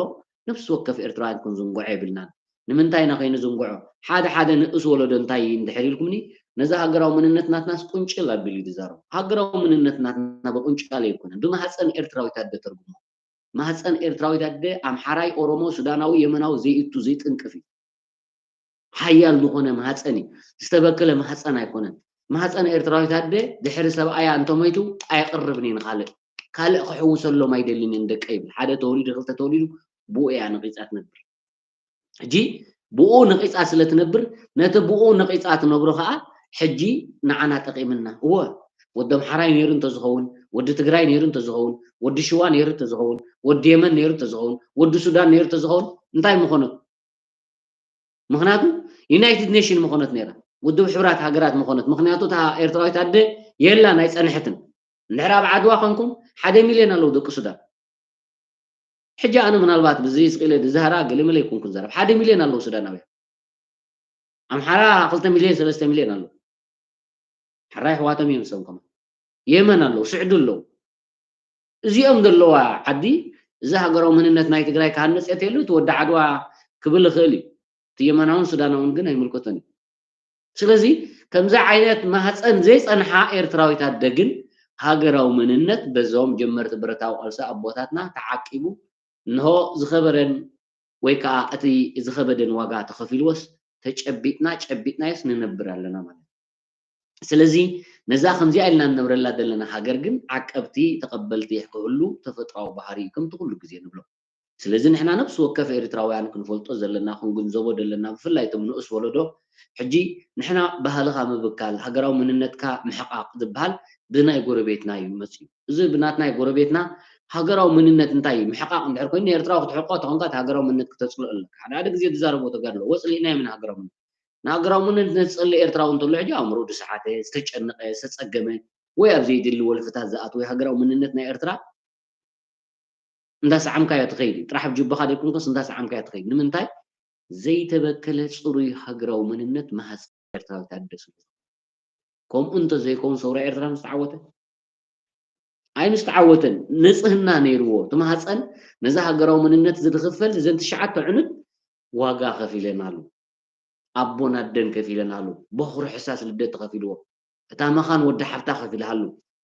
ነፍሲ ወከፍ ኤርትራውያን ክንዝንግዖ የብልናን። ንምንታይ ኢና ከይንዝንግዖ? ሓደ ሓደ ንኡስ ወለዶ እንታይ እንድሕር ኢልኩምኒ፣ ነዚ ሃገራዊ መንነት ናትናስ ቁንጭል ኣቢሉ እዩ ዝዛረቡ። ሃገራዊ መንነት ናትና ብቁንጫለ ኣይኮነን፣ ብማህፀን ኤርትራዊት ኣደ ተርጉሞ። ማህፀን ኤርትራዊት ኣደ ኣምሓራይ፣ ኦሮሞ፣ ሱዳናዊ፣ የመናዊ ዘይእቱ ዘይጥንቅፍ እዩ። ሓያል ዝኾነ ማህፀን እዩ። ዝተበከለ ማህፀን ኣይኮነን። ማህፀን ኤርትራዊት ኣደ ድሕሪ ሰብኣያ እንተሞይቱ ኣየቕርብን እዩ ንኻልእ። ካልእ ክሕውሰሎም ኣይደልን እየ ንደቀይ ይብል። ሓደ ተወሊዱ፣ ክልተ ተወሊዱ፣ ብኡ እያ ነቒጻ ትነብር። ሕጂ ብኡ ነቒጻ ስለ ትነብር፣ ነቲ ብኡ ነቒጻ ትነብሮ ኸኣ ሕጂ ንዓና ጠቒምና። እወ፣ ወዲ ኣምሓራይ ነይሩ እንተዝኸውን፣ ወዲ ትግራይ ነይሩ እንተዝኸውን፣ ወዲ ሽዋ ነይሩ እንተዝኸውን፣ ወዲ የመን ነይሩ እንተዝኸውን፣ ወዲ ሱዳን ነይሩ እንተዝኸውን፣ እንታይ ምኾነት? ምኽንያቱ ዩናይትድ ኔሽን ምኾነት ነይራ፣ ውድብ ሕቡራት ሃገራት ምኾነት። ምኽንያቱ እታ ኤርትራዊት ኣደ የላን ኣይጸንሐትን። እንድሕር ኣብ ዓድዋ ኾንኩም ሓደ ሚልዮን ኣለዉ ደቂ ሱዳን። ሕጂ ኣነ ምናልባት ብዚ ስቕ ኢለ ድዛህራ ገለመለ ይኩንኩን ዘረብ። ሓደ ሚልዮን ኣለዉ ሱዳናውያን። ኣምሓራ ክልተ ሚልዮን ሰለስተ ሚልዮን ኣለዉ። ሕራይ ኣሕዋቶም እዮም እሶም ከማን። የመን ኣለዉ፣ ስዑዲ ኣለዉ። እዚኦም ዘለዋ ዓዲ፣ እዚ ሃገራዊ መንነት ናይ ትግራይ ክሃንፅ የትየሉ፣ እቲ ወዲ ዓድዋ ክብል ይኽእል እዩ። እቲ የመናውን ሱዳናውን ግን ኣይምልከቶን እዩ። ስለዚ ከምዚ ዓይነት ማህፀን ዘይፀንሓ ኤርትራዊት ኣደ ግን ሃገራዊ መንነት በዞም ጀመርቲ ብረታዊ ቃልሲ ኣቦታትና ተዓቂቡ፣ እንሆ ዝኸበረን ወይ ከዓ እቲ ዝኸበደን ዋጋ ተኸፊልዎስ ተጨቢጥና ጨቢጥናዮስ ንነብር ኣለና ማለት እዩ። ስለዚ ነዛ ከምዚኣ ኢልና ንነብረላ ዘለና ሃገር ግን ዓቀብቲ ተቐበልቲ ክህሉ ተፈጥሯዊ ባህሪ እዩ፣ ከምቲ ኩሉ ግዜ ንብሎ። ስለዚ ንሕና ነፍሲ ወከፍ ኤርትራውያን ክንፈልጦ ዘለና፣ ክንግንዘቦ ዘለና፣ ብፍላይ እቶም ንኡስ ወለዶ፣ ሕጂ ንሕና ባህልኻ ምብካል፣ ሃገራዊ መንነትካ ምሕቃቕ ዝበሃል ብናይ ጎረቤትና እዩ መፅዩ። እዚ ብናትናይ ጎረቤትና ሃገራዊ መንነት እንታይ እዩ? ምሕቃቕ እንድሕር ኮይኑ፣ ንኤርትራዊ ክትሕቆ ተኾንካ እቲ ሃገራዊ መንነት ክተፅልኦ ኣለካ። ሓደ ሓደ ግዜ ዝዛረቦ ተጋድሎ፣ ወፅሊእናዮ ኢና ሃገራዊ መንነት። ንሃገራዊ መንነት ነፅሊ ኤርትራዊ እንተሎ ሕጂ ኣእምሮኡ ዝሰሓተ፣ ዝተጨነቐ፣ ዝተፀገመ፣ ወይ ኣብ ዘይድሊ ወልፍታት ዝኣተወ ሃገራዊ መንነት ናይ ኤርትራ እንዳሰዓምካዮ ትኸይድ እዩ። ጥራሕ ኣብ ጅባኻ ደይኮንኮስ እንዳሰዓምካዮ ትኸይድ። ንምንታይ? ዘይተበከለ ፅሩይ ሃገራዊ መንነት ማህፀን ኤርትራዊት ኣደ ስለ ዝኾነ። ከምኡ እንተዘይከውን ሰውራ ኤርትራ ምስተዓወተ? ኣይምስተዓወተን። ንፅህና ነይርዎ። እቲ ማህፀን ነዚ ሃገራዊ መንነት እዚ ዝኽፈል እዘን ትሽዓተ ዕኑድ ዋጋ ከፊለናሉ። ኣቦን ኣደን ከፊለናሉ። በኹሪ ሕሳስ ልደት ተኸፊልዎ። እታ መኻን ወዲ ሓፍታ ከፊልሃሉ።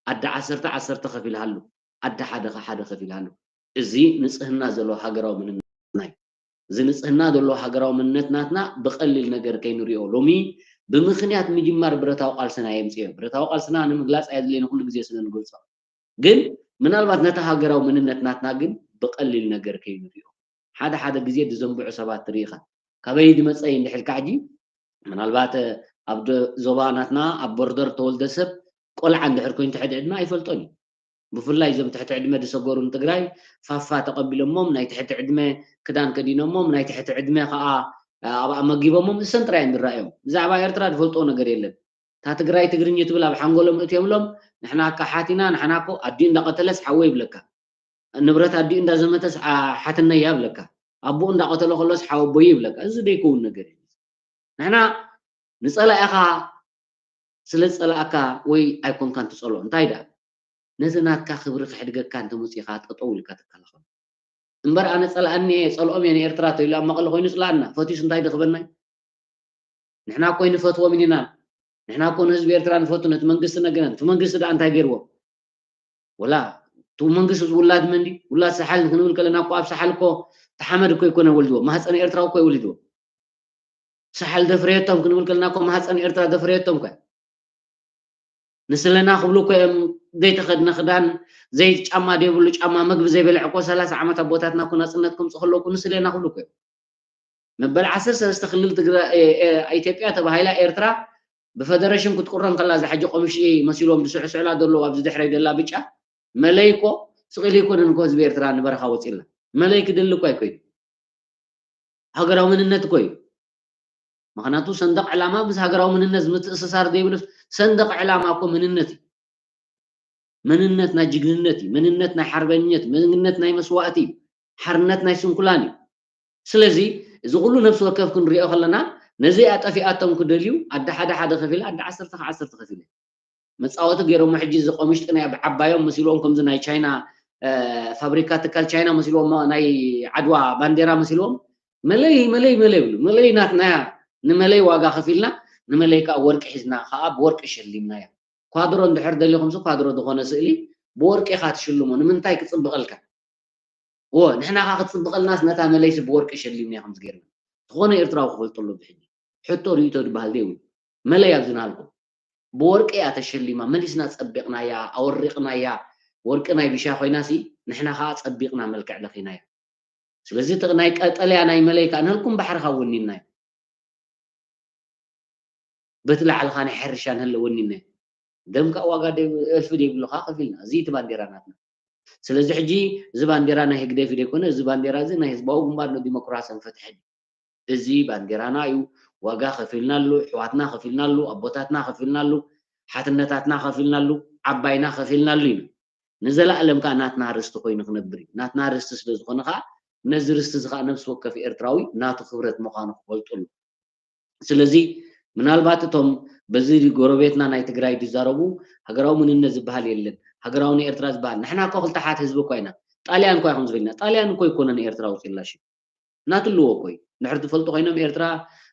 ኣደ ዓሰርተ ዓሰርተ ከፊልሃሉ። ኣደ ሓደ ኸ ሓደ ከፊልሃሉ። እዚ ንፅህና ዘለዎ ሃገራዊ መንነትና እዩ። እዚ ንፅህና ዘለዎ ሃገራዊ መንነት ናትና ብቐሊል ነገር ከይንሪኦ። ሎሚ ብምኽንያት ምጅማር ብረታዊ ቃልስና የምፅኦ። ብረታዊ ቃልስና ንምግላፅ ኣየድልየኒ፣ ኩሉ ግዜ ስለ ንገልፆ። ግን ምናልባት ነቲ ሃገራዊ መንነት ናትና ግን ብቐሊል ነገር ከይንሪኦ። ሓደ ሓደ ግዜ ዝዘንብዑ ሰባት ትርኢ ኢኻ። ካበይ ዝመፀ እዩ እንድሕልካ ሕጂ ምናልባት ኣብ ደ-፣ ዞባ ናትና ኣብ ቦርደር ተወልደ ሰብ ቆልዓ እንድሕር ኮይኑ ትሕቲ ዕድመ ኣይፈልጦን እዩ። ብፍላይ እዞም ትሕቲ ዕድመ ዝሰገሩ ንትግራይ ፋፋ ተቐቢሎሞም ናይ ትሕቲ ዕድመ ክዳን ከዲኖሞም ናይ ትሕቲ ዕድመ ከዓ ኣብ ኣመጊቦሞም እሰን ጥራይ እዮም ዝረኣዮም። ብዛዕባ ኤርትራ ዝፈልጥዎ ነገር የለን። እታ ትግራይ ትግርኝ ትብል ኣብ ሓንጎሎም እትዮምሎም ንሕና ኣካሓት ኢና፣ ንሕና እኮ ኣዲኡ እንዳቐተለስ ሓወይ ይብለካ። ንብረት ኣዲኡ እንዳዘመተስ ሓትነይ እያ ይብለካ። ኣቦኡ እንዳቐተሎ ከሎስ ሓወቦይ ይብለካ። እዚ ዘይከውን ነገር እዩ። ንሕና ንፀላኢኻ ስለ ዝፀላእካ ወይ ኣይኮንካን ትፀልኦ። እንታይ ደኣ? ነቲ ናትካ ክብሪ ከሕድገካ እንተመፂኻ ጠጠው ኢልካ ትከላኸሎ። እምበር ኣነ ፀላእኒ እየ፣ ፀልኦም እየ ንኤርትራ ተይሉ ኣብ መቐለ ኮይኑ ፅላእና፣ ፈትዩስ እንታይ ድኽበና እዩ? ንሕና እኮ ንፈትዎም ኢና። ንሕና እኮ ንህዝቢ ኤርትራ ንፈቱ፣ ነቲ መንግስቲ ነገረን። እቲ መንግስቲ ደኣ እንታይ ገይርዎ? ወላ እቲ መንግስቲ ውላድ መን ድዩ? ውላድ ሰሓል ክንብል ከለና እኮ ኣብ ሰሓል እኮ እቲ ሓመድ እኮ ኣይኮነ ወሊድዎ፣ ማህፀን ኤርትራ እኮ እዩ ወሊድዎ። ሰሓል ዘፍረየቶም ክንብል ከለና እኮ ማህፀን ኤርትራ ዘፍረየቶም እኮ እያ። ንስለና ክብሉ እኮ እዮም ዘይተኸድነ ክዳን፣ ዘይጫማ ዘይብሉ ጫማ፣ መግቢ ዘይበልዐ እኮ ሰላሳ ዓመት ኣቦታትና እኮ ናፅነት ከምፅእ ከለዉ እኮ ንስለና ክብሉ እኮ እዮም። መበል ዓሰርተ ሰለስተ ክልል ትግራ-፣ ኤ-፣ ኤ-፣ ኢትዮጵያ ተባሂላ ኤርትራ ብፈደረሽን ክትቁረን ከላ፣ ዝሓጂ ቆምሽ መሲሎም ዝስዕስዕላ ዘለዉ ኣብዚ ድሕረይ ደላ ብጫ መለይ እኮ ስቕ ኢሉ ኣይኮነን እኮ ህዝቢ ኤርትራ ንበረኻ ወፂእላ። መለይ ክደሊ እኮ ኣይኮይኑ። ሃገራዊ መንነት እኮ እዩ። ምኽንያቱ ሰንደቕ ዕላማ ምስ ሃገራዊ መንነት ምትእስሳር ዘይብሉስ፣ ሰንደቕ ዕላማ እኮ መንነት እዩ። መንነት ናይ ጅግንነት እዩ። መንነት ናይ ሓርበኝነት፣ መንነት ናይ መስዋእቲ እዩ። ሓርነት ናይ ስንኩላን እዩ። ስለዚ እዚ ኩሉ ነፍሲ ወከፍ ክንሪኦ ከለና፣ ነዚ ኣጠፊኣቶም ክደልዩ ኣደ ሓደ ሓደ ከፊለ፣ ኣደ ዓሰርተ ከዓ ዓሰርተ ከፊለ መፃወቲ ገይሮሞ። ሕጂ እዚ ቆምሽ ጥንያ ብዓባዮም መሲልዎም፣ ከምዚ ናይ ቻይና ፋብሪካ ትካል ቻይና መሲልዎም፣ ናይ ዓድዋ ባንዴራ መሲልዎም። መለይ መለይ መለይ ብሉ። መለይ ናትናያ። ንመለይ ዋጋ ከፊልና፣ ንመለይ ከዓ ወርቂ ሒዝና ከዓ ብወርቂ ሸሊምናያ። ኳድሮ እንድሕር ደሊኹምሲ፣ ኳድሮ ዝኾነ ስእሊ ብወርቂ ኢኻ ትሽልሞ። ንምንታይ ክፅብቐልካ? እዎ፣ ንሕና ኸዓ ክትፅብቐልናስ ነታ መለይሲ ብወርቂ ሸሊምና ኢኹም ዝገርና። ዝኾነ ኤርትራዊ ክፈልጠሉ ብሕጂ ሕቶ ርእይቶ ዝበሃል ዘይብሉ። መለይ ኣብዚ ናልኩም ብወርቂ እያ ተሸሊማ። መሊስና ጸቢቕናያ፣ ኣወሪቕናያ። ወርቂ ናይ ቢሻ ኮይናሲ፣ ንሕና ኸዓ ጸቢቕና መልክዕ ለኺናያ። ስለዚ እቲ ናይ ቀጠልያ ናይ መለይ ከኣ ንህልኩም ባሕሪ ካብ ወኒንናዮ። በቲ ላዕሊ ከኣ ናይ ሕርሻ ንህለ ወኒንናዮ። ደም ከኣ ዋጋ ደይ-፣ እልፊ ደይብሉ ከኣ ከፊልና። እዚ እቲ ባንዴራ ናትና። ስለዚ ሕጂ እዚ ባንዴራ ናይ ህግደፍ ደይኮነ፣ እዚ ባንዴራ እዚ ናይ ህዝባዊ ግንባር ንዲሞክራስን ፍትሕን እዩ። እዚ ባንዴራና እዩ። ዋጋ ከፊልናሉ፣ ኣሕዋትና ከፊልናሉ፣ ኣቦታትና ከፊልናሉ፣ ሓትነታትና ከፊልናሉ፣ ዓባይና ከፊልናሉ ኢና። ንዘለኣለም ከኣ ናትና ርስቲ ኮይኑ ክነብር እዩ። ናትና ርስቲ ስለ ዝኾነ ከኣ፣ ነዚ ርስቲ እዚ ከኣ ነፍሲ ወከፍ ኤርትራዊ ናቱ ክብረት ምዃኑ ክፈልጡ ኣለዎ። ስለዚ ምናልባት እቶም በዚ ጎረቤትና ናይ ትግራይ ዝዛረቡ፣ ሃገራዊ መንነት ዝበሃል የለን፣ ሃገራዊ ናይ ኤርትራ ዝበሃል፣ ንሕና እኮ ክልተ ሓት ህዝቢ እኳ ኢና። ጣልያን እኳ ይኹን ዝብልና፣ ጣልያን እኮ ኣይኮነን ኤርትራ ኣውፂእላ ሽም። ናትልዎ እኮ እዩ። እንድሕር ትፈልጡ ኮይኖም፣ ኤርትራ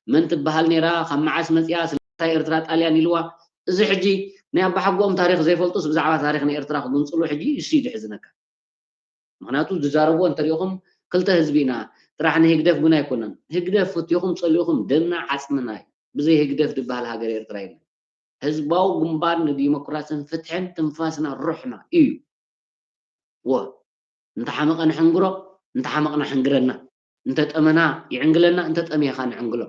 መን ትበሃል ነይራ፣ ካብ መዓስ መፂኣ፣ ስለምንታይ ኤርትራ ጣልያን ኢልዋ? እዚ ሕጂ ናይ ኣባሓጎኦም ታሪኽ ዘይፈልጡስ ብዛዕባ ታሪኽ ናይ ኤርትራ ክግንፅሉ ሕጂ እሱ እዩ ዝሕዝነካ። ምኽንያቱ ዝዛረብዎ እንተሪኢኹም፣ ክልተ ህዝቢ ኢና፣ ጥራሕ ንህግደፍ ግን ኣይኮነን። ህግደፍ ፈቲኹም ፀሊእኹም ደምና ዓፅምና እዩ። ብዘይ ህግደፍ ዝበሃል ሃገር ኤርትራ የለን። ህዝባዊ ግንባር ንዲሞክራስን ፍትሕን ትንፋስና ሩሕና እዩ። ወ፣ እንተሓመቐ ንሕንግሮ፣ እንተሓመቕና ሕንግረና፣ እንተጠመና ይዕንግለና፣ እንተጠምየኻ ንዕንግሎ።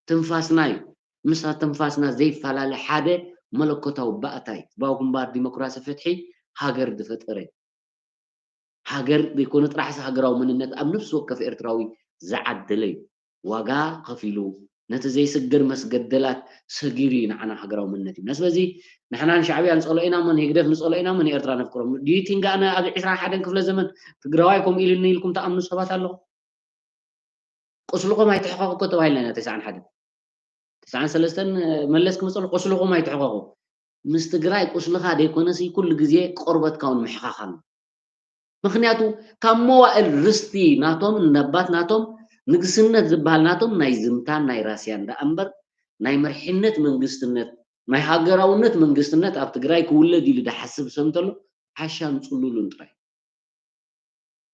ትንፋስና እዩ። ምስታ ትንፋስና ዘይፈላለ ሓደ መለኮታዊ ባእታ እዩ። ህዝባዊ ግንባር ዲሞክራሲ ፍትሒ ሃገር ዝፈጠረ እዩ። ሃገር ዘይኮነ ጥራሕሲ ሃገራዊ መንነት ኣብ ነፍሲ ወከፍ ኤርትራዊ ዝዓደለ እዩ። ዋጋ ከፊሉ ነቲ ዘይስገር መስገደላት ሰጊሩ እዩ ንዓና ሃገራዊ መንነት እዩ። ስለዚ ንሕና ንሻዕብያ ንጸሎ ኢና እሞ ንህግደፍ ንጸሎ ኢና እሞ ንኤርትራ ነፍቅሮም። Do you think ኣነ ኣብ ዕስራን ሓደን ክፍለ ዘመን ትግራዋይ ከምኡ ኢሉኒ ኢልኩም ትኣምኑ ሰባት ኣለኹም? ቁስልኹም ኣይትሕቐቑ እኮ ተባሂልና ኢና። ተስዓን ሓደን፣ ተስዓን ሰለስተን መለስ ክመፀሉ ቁስልኹም ኣይትሕቐቑ። ምስ ትግራይ ቁስልኻ ዘይኮነሲ ኩሉ ግዜ ቆርበትካ እውን ምሕኻኽ ኣሎ። ምኽንያቱ ካብ መዋእል ርስቲ ናቶም፣ ነባት ናቶም፣ ንግስነት ዝበሃል ናቶም ናይ ዝምታን ናይ ራስያን ደኣ እምበር ናይ መርሒነት መንግስትነት፣ ናይ ሃገራውነት መንግስትነት ኣብ ትግራይ ክውለድ ኢሉ ዝሓስብ ሰብ እንተሎ ዓሻን ጽሉሉን ጥራይ።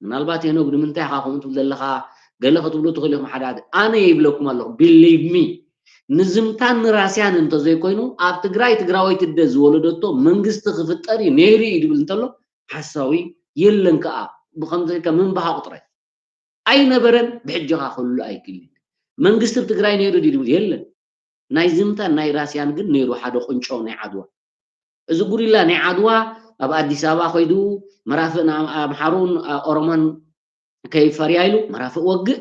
ምናልባት ሄኖግ ንምንታይ ኢኻ ከምኡ ትብል ዘለኻ ገለ ክትብሉ ትኽእሉ ኢኹም። ሓደ ሓደ ኣነ ይብለኩም ኣለኹ፣ believe me፣ ንዝምታን ንራስያን እንተዘይኮይኑ ኣብ ትግራይ ትግራወይቲ ኣደ ዝወለደቶ መንግስቲ ክፍጠር እዩ ነይሩ እዩ ዝብል እንተሎ ሓሳዊ የለን። ከኣ ብኸምዚ ኢልካ ምንባሃቕ ጥራይ። ኣይነበረን፣ ብሕጂ ኸኣ ክህሉ ኣይክእልን። መንግስቲ ኣብ ትግራይ ነይሩ ድዩ ዝብል የለን። ናይ ዝምታን ናይ ራስያን ግን ነይሩ፣ ሓደ ቁንጮ ናይ ዓድዋ። እዚ ጉሪላ ናይ ዓድዋ ኣብ ኣዲስ ኣበባ ኸይዱ መራፍእ ንኣምሓሩን ኦሮሞን ከይፈርያ ኢሉ መራፍእ ወግእ፣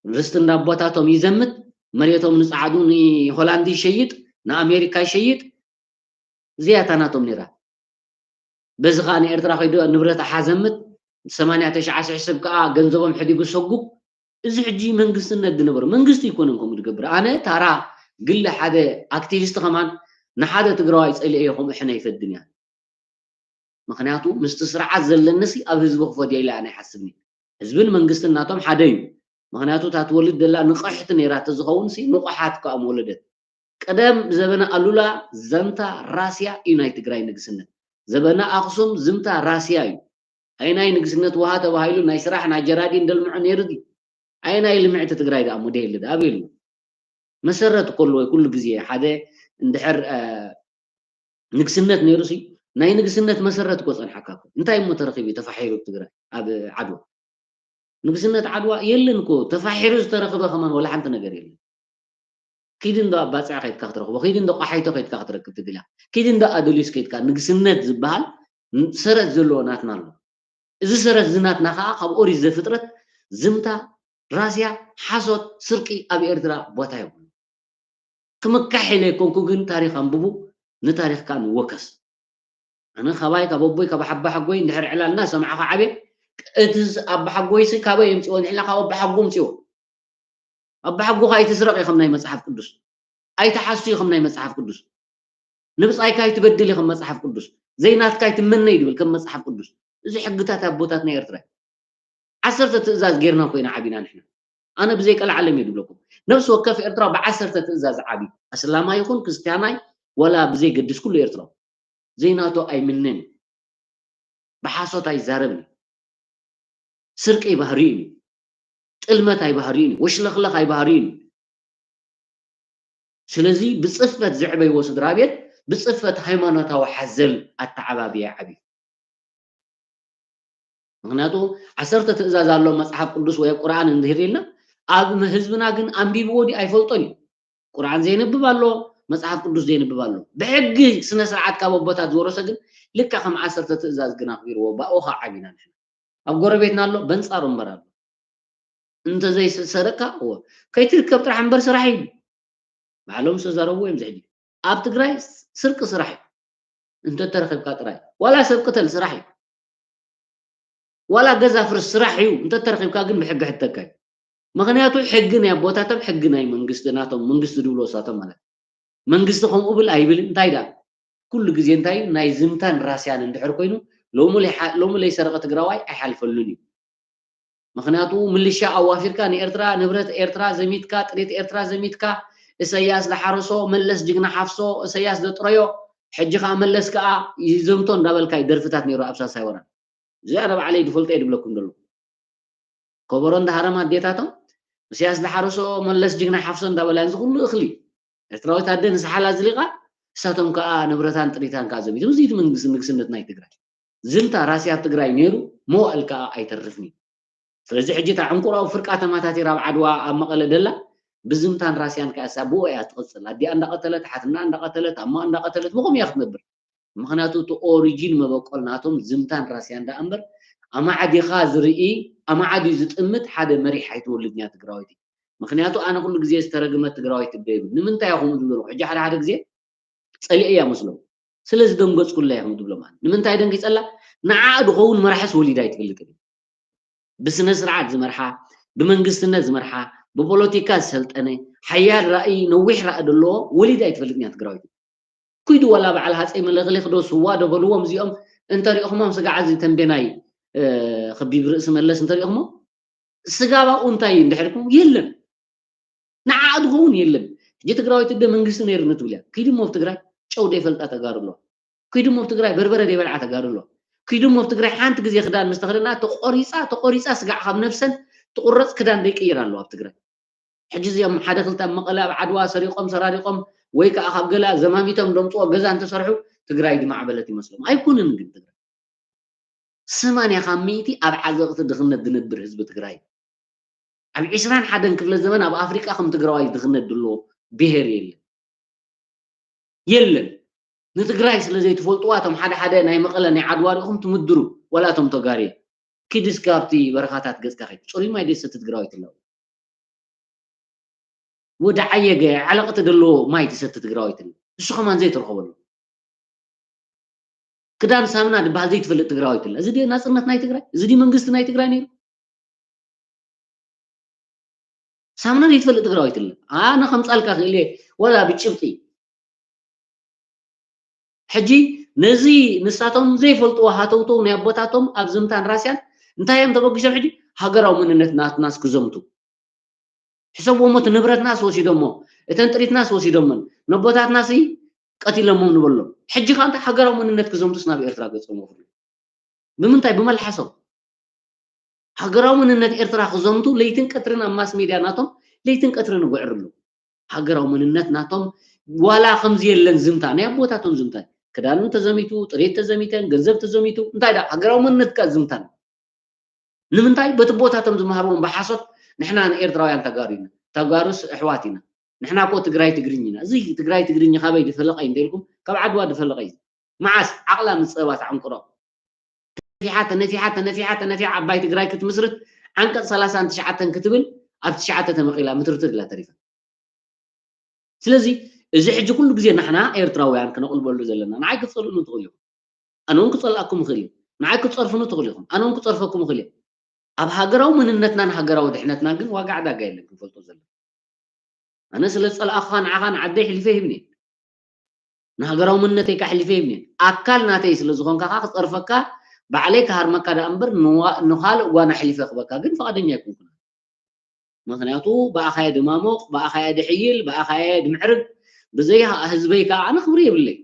ርስቲ እንዳቦታቶም ይዘምት፣ መሬቶም ንጸዓዱ ንሆላንድ ይሸይጥ፣ ንኣሜሪካ ይሸይጥ። እዚኣ እታ ናቶም ነይራ። በዚ ኸኣ ንኤርትራ ከይዱ ንብረት ኣሓዘምት፣ ሰማንያ ተሽዓ ሽሕ ሰብ ከኣ ገንዘቦም ሕዲጉ ሰጉብ። እዚ ሕጂ መንግስትነት ዝነበሮ መንግስቲ ኣይኮነን ከምኡ ዝገብር። ኣነ ታራ ግሊ ሓደ ኣክቲቪስት ከማን ንሓደ ትግራዋይ ጸሊኤዮ ከምኡ ሕነ ኣይፈድን እያ። ምኽንያቱ ምስቲ ስርዓት ዘለኒሲ ኣብ ህዝቢ ክፈድዮ ኢለ ኣነ ኣይሓስብን እየ። ህዝብን መንግስትን ናቶም ሓደ እዩ። ምኽንያቱ እታ ትወልድ ዘላ ንቕሕቲ ነይራ ተዝኸውን ሲ ንቑሓት ከኣ ምወለደት። ቀደም ዘበነ ኣሉላ ዘምታ ራስያ እዩ ናይ ትግራይ ንግስነት። ዘበነ ኣኽሱም ዝምታ ራስያ እዩ። ኣይናይ ንግስነት ውሃ ተባሂሉ ናይ ስራሕ ናይ ጀራዲን ደልምዖ ነይሩ ድዩ? ኣይናይ ልምዕቲ ትግራይ ደኣ ሞዴል ደኣ ኣበይ ኣሎ? መሰረት እኮ ኣለዎ ኩሉ ግዜ ሓደ እንድሕር፣ እ፣ ንግስነት ነይሩ ሲ ናይ ንግስነት መሰረት እኮ ጸንሓካ እኮ። እንታይ እሞ ተረኺቡ እዩ ተፋሒሩ ኣብ ትግራይ ኣብ ዓድዋ? ንግስነት ዓድዋ የለን እኮ፣ ተፋሒሩ ዝተረኽበ ከማን ወላ ሓንቲ ነገር የለን። ኪድ እንዶ ኣባፅዕ ከይድካ ክትረኽቦ፣ ኪድ እንዶ ቆሓይቶ ከይድካ ክትረክብ ትደልያ፣ ኪድ እንዶ ኣደሊስ ከይድካ። ንግስነት ዝበሃል ሰረት ዘለዎ ናትና ኣሎ። እዚ ሰረት እዚ ናትና ከዓ ካብ ኦሪት ዘፍጥረት ዝምታ፣ ራስያ፣ ሓሶት፣ ስርቂ ኣብ ኤርትራ ቦታ የብሉ። ክምካሕ ኢለ ኣይኮንኩ፣ ግን ታሪኽ ኣንብቡ፣ ንታሪኽካ ንወከስ። ኣነ ካባይ፣ ካብ ኣቦይ፣ ካብ ሓባሓጎይ እንድሕር ዕላልና ሰማዕኻ ዓብየ፣ እቲ ኣባሓጎይሲ ካበይ የምፅዎ? ንሕና ካብ ኣባሓጎ ምፅዎ። ኣባሓጎኻ ኣይትስረቕ ኢኹም ናይ መፅሓፍ ቅዱስ። ኣይትሓሱ ኢኹም ናይ መፅሓፍ ቅዱስ። ንብፃይካ ኣይትበድል ኢኹም መፅሓፍ ቅዱስ። ዘይናትካ ኣይትመነይ ድብል ከም መፅሓፍ ቅዱስ። እዚ ሕግታት ኣቦታትና ኤርትራ እዩ። ዓሰርተ ትእዛዝ ጌርና ኮይና ዓቢና ንሕና። ኣነ ብዘይ ቀልዓለም እየ ድብለኩም። ነብሲ ወከፍ ኤርትራ ብዓሰርተ ትእዛዝ ዓቢ። ኣስላማይ ይኹን ክርስትያናይ፣ ወላ ብዘይ ገድስ ኩሉ ኤርትራዊ። ዘይናቱ ኣይምነን። ብሓሶት ኣይዛረብን። ስርቂ ኣይባህርዩን እዩ። ጥልመት ኣይባህርዩን እዩ። ወሽለኽለኽ ኣይባህርዩን እዩ። ስለዚ ብፅፈት ዘዕበይዎ ስድራ ቤት ብፅፈት ሃይማኖታዊ ሓዘል ኣተዓባብያ ይዓብዩ። ምክንያቱ ዓሰርተ ትእዛዝ ኣሎ መፅሓፍ ቅዱስ ወይ ቁርኣን እንድህር ኢልና፣ ኣብ ህዝብና ግን ኣንቢብዎ ድዩ ኣይፈልጦን እዩ። ቁርኣን ዘየንብብ ኣሎ፣ መፅሓፍ ቅዱስ ዘየንብብ ኣሎ። ብሕጊ ስነ ስርዓት ካብ ኣቦታት ዝወረሰ ግን ልክዕ ከም ዓሰርተ ትእዛዝ ግን ኣኽቢርዎ፣ ብኣኡ ከዓ ዓቢና ንሕና። ኣብ ጎረቤትና ኣሎ፣ በንፃሩ እምበር ኣሎ። እንተዘይሰረቅካ እዎ ከይትርከብ ጥራሕ እምበር ስራሕ እዩ። ባዕሎም ዝተዛረብዎ እዮም። ዝሕጂ ኣብ ትግራይ ስርቂ ስራሕ እዩ። እንተተረኺብካ ጥራይ ዋላ ሰብ ቅተል ስራሕ እዩ። ዋላ ገዛ ፍርስ ስራሕ እዩ። እንተተረኺብካ ግን ብሕጊ ሕተካ እዩ። ምክንያቱ ሕጊ ናይ ኣቦታቶም፣ ሕጊ ናይ መንግስቲ ናቶም፣ መንግስቲ ዝብሎ እሳቶም ማለት። መንግስቲ ከምኡ ብል ኣይብልን። እንታይ ደኣ ኩሉ ግዜ እንታይ ናይ ዝምታን ራስያን እንድሕር ኮይኑ፣ ሎሚ ለይ-፣ ሎሚ ለይሰረቐ ትግራዋይ ኣይሓልፈሉን እዩ። ምክንያቱ ምልሻ ኣዋፊርካ ንኤርትራ፣ ንብረት ኤርትራ ዘሚትካ፣ ጥሪት ኤርትራ ዘሚትካ፣ እሰያስ ዝሓረሶ፣ መለስ ጅግና ሓፍሶ፣ እሰያስ ዘጥረዮ፣ ሕጂ ከኣ መለስ ከኣ ይዘምቶ እንዳበልካ እዩ ደርፍታት ነይሩ ኣብ ሳልሳይ ወራር። እዚኣ ንባዕለይ ዝፈልጦ እየ ድብለኩም ዘሎ። ከበሮ እንዳሃረማ ኣዴታቶም፣ እሰያስ ዝሓረሶ፣ መለስ ጅግና ሓፍሶ እንዳበላ፣ እዚ ኩሉ እኽሊ ኤርትራዊት ኣደ ንሰሓላ ኣዝሊቓ፣ እሳቶም ከኣ ንብረታን ጥሪታን ከኣ ዘሚቶም። እዚ እቲ መንግስቲ ንግስነት ናይ ትግራይ። ዝምታ ራስያ ኣብ ትግራይ ነይሩ፣ መዋእል ከኣ ኣይተርፍን እዩ። ስለዚ ሕጂ እታ ዕንቁራዊ ፍርቃ ተማታቲራ ኣብ ዓድዋ ኣብ መቐለ ደላ፣ ብዝምታን ራስያን ከኣ እሳ ብኡ እያ ትቕጽል። ኣዲኣ እንዳቐተለት፣ ሓትና እንዳቐተለት፣ ኣማ እንዳቐተለት፣ ብኸምኡ እያ ክትነብር። ምኽንያቱ እቲ ኦሪጂን መበቆል ናቶም ዝምታን ራስያን ደኣ እምበር፣ ኣማዕዲኻ ዝርኢ፣ ኣማዕድዩ ዝጥምት ሓደ መሪሕ ኣይትወልድን እያ ትግራወይቲ። ምኽንያቱ ኣነ ኩሉ ግዜ ዝተረግመት ትግራወይቲ እደ ይብል። ንምንታይ እያ ከምኡ ዝብሎ? ሕጂ ሓደ ሓደ ግዜ ጸሊኤ እያ መስሎም። ስለ ዝደንገጽኩላ እያ ከምኡ ዝብሎ ማለት። ንምንታይ ደንጊጸላ? ንዓኣ ዝኸውን መራሕስ ወሊዳ ኣይትፈልጥን እያ። ብስነ ስርዓት ዝመርሓ፣ ብመንግስትነት ዝመርሓ፣ ብፖለቲካ ዝሰልጠነ፣ ሓያል ራእይ፣ ነዊሕ ራእይ ዘለዎ ወሊዳ ኣይትፈልጥን እያ ትግራወይቲ። ኩይዱ ዋላ በዓል ሃፀይ ምኒልክ ዶ ስዋ ዶ በልዎም እዚኦም እንተሪእኹሞም ስጋዕ እዚ ተንቤናይ፣ እ፣ ከቢብ ርእሲ መለስ እንተሪእኹሞ ስጋባኡ እንታይ እዩ እንድሕር ኢልኩም የለን። ንዓኣ ዝኸውን የለን። ሕጂ ትግራወይቲ ዶ መንግስቲ ነይሩኒ ትብል እያ። ኪድሞ ኣብ ትግራይ ጨው ዘይፈልጣ ተጋሩ ኣለዋ። ኪድሞ ኣብ ትግራይ በርበረ ዘይበልዓ ተጋሩ ኣለዋ። ኪድሞ ኣብ ትግራይ ሓንቲ ግዜ ክዳን ምስ ተኸደና ተቆሪፃ፣ ተቆሪፃ ስጋዕ ካብ ነብሰን ትቁረፅ ክዳን ዘይቅይር ኣለዋ ኣብ ትግራይ። ሕጂ እዚኦም ሓደ ክልተ ኣብ መቐለ ኣብ ዓድዋ ሰሪቖም ሰራሪቖም ወይ ከዓ ካብ ገለ ዘማሚቶም ዘምፅኦ ገዛ እንተሰርሑ ትግራይ ዝማዕበለት ይመስሎም። ኣይኮነን ግን ትግራይ። ሰማንያ ካብ ሚእቲ ኣብ ዓዘቕቲ ድኽነት ዝነብር ህዝቢ ትግራይ። ኣብ ዕስራን ሓደን ክፍለ ዘመን ኣብ ኣፍሪቃ ከም ትግራዋይ ድኽነት ድሎ ብሄር የለን። የለን። ንትግራይ ስለ ዘይትፈልጥዋ እቶም ሓደ ሓደ ናይ መቐለ ናይ ዓድዋ ሪኢኹም ትምድሩ፣ ዋላ እቶም ተጋርየ። ኪድ እስከ ኣብቲ በረኻታት ገጽካ ኸይድ። ጽሩይ ማይ ደይ ሰቲ ትግራዋይ ትለው። ወደ ዓየገ ዓለቕቲ ደሎ ማይ ትሰቲ ትግራዋይ ትለ። እሱ ከማን ዘይትረኸበሉ። ክዳን ሳምና ድበሃል ዘይትፈልጥ ትግራዋይ ትለ። እዚ ድየ ናጽነት ናይ ትግራይ? እዚ ድዩ መንግስቲ ናይ ትግራይ ነይሩ? ሳምና ዘይትፈልጥ ትግራዋይ ትለ። ኣነ ከምጻልካ ክእል እየ፣ ወላ ብጭብጢ። ሕጂ ነዚ ንሳቶም ዘይፈልጥዎ ሃተውተው ናይ ኣቦታቶም ኣብ ዝምታን ራስያን እንታይ እዮም ተበጊሶም? ሕጂ ሃገራዊ መንነት ናትናስ ክዘምቱ። ሕሰብዎ እሞ እቲ ንብረትናስ ወሲዶሞ፣ እተን ጥሪትናስ ወሲዶመን፣ ነቦታትናስ ቀቲሎሞም ንበሎም። ሕጂ ከኣ እንታይ ሃገራዊ መንነት ክዘምቱስ ናብ ኤርትራ ገጾም ወፍሩ። ብምንታይ? ብመልሓሶም። ሃገራዊ መንነት ኤርትራ ክዘምቱ ለይትን ቀትርን ኣብ ማስ ሜድያ ናቶም ለይትን ቀትርን ይጉዕሩ ኣለዉ። ሃገራዊ መንነት ናቶም ዋላ ከምዚ የለን ዝምታ፣ ናይ ኣቦታቶም ዝምታ። ክዳን ተዘሚቱ፣ ጥሪት ተዘሚተን፣ ገንዘብ ተዘሚቱ፣ እንታይ ደኣ ሃገራዊ መንነትካ ዝምታን። ንምንታይ? በቲ ቦታቶም ዝመሃርዎም ብሓሶት ንሕና ንኤርትራውያን ተጋሩ ኢና፣ ተጋሩስ ኣሕዋት ኢና፣ ንሕና እኮ ትግራይ ትግርኝ ኢና። እዚ ትግራይ ትግርኝ ካበይ ዝፈለቐ እዩ እንተልኩም፣ ካብ ዓድዋ ዝፈለቐ እዩ። መዓስ ዓቕላ ምስ ጸባ ተዓንቅሮ። ተነፊሓ፣ ተነፊሓ፣ ተነፊሓ፣ ተነፊሓ ዓባይ ትግራይ ክትምስርት ዓንቀጽ ሰላሳን ትሽዓተን ክትብል ኣብ ትሽዓተ ተመቒላ ምትርትር ኢላ ተሪፋ። ስለዚ እዚ ሕጂ ኩሉ ግዜ ንሕና ኤርትራውያን ክነቕልበሉ ዘለና፣ ንዓይ ክትጸልኡኒ ትኽእሉ ኢኹም፣ ኣነ እውን ክጸልኣኩም እኽእል እየ። ንዓይ ክትጸርፉኒ ትኽእሉ ኢኹም፣ ኣነ እውን ክጸርፈኩም እኽእል እየ። ኣብ ሃገራዊ መንነትናን ሃገራዊ ድሕነትናን ግን ዋጋ ዕዳጋ የለን ክንፈልጦ ዘለና። ኣነ ስለ ዝጸልኣኹኻ ንዓኻ ንዓደይ ኣሕሊፈ ይህብኒ እየ። ንሃገራዊ መንነተይ ከሕሊፈ ይብኒ። ኣካል ናተይ ስለ ዝኾንካ ከኣ ክጸርፈካ፣ ባዕለይ ክሃርመካ ደኣ እምበር ንዋ-፣ ንኻልእ ጓና ኣሕሊፈ ክበካ ግን ፍቓደኛ ኣይኮንኩን። ምኽንያቱ ብኣኻየ ድማሞቕ፣ ብኣኻየ ድሕይል፣ ብኣኻየ ድምዕርግ፣ ብዘይ ህዝበይ ከኣ ኣነ ክብሪ የብለይ።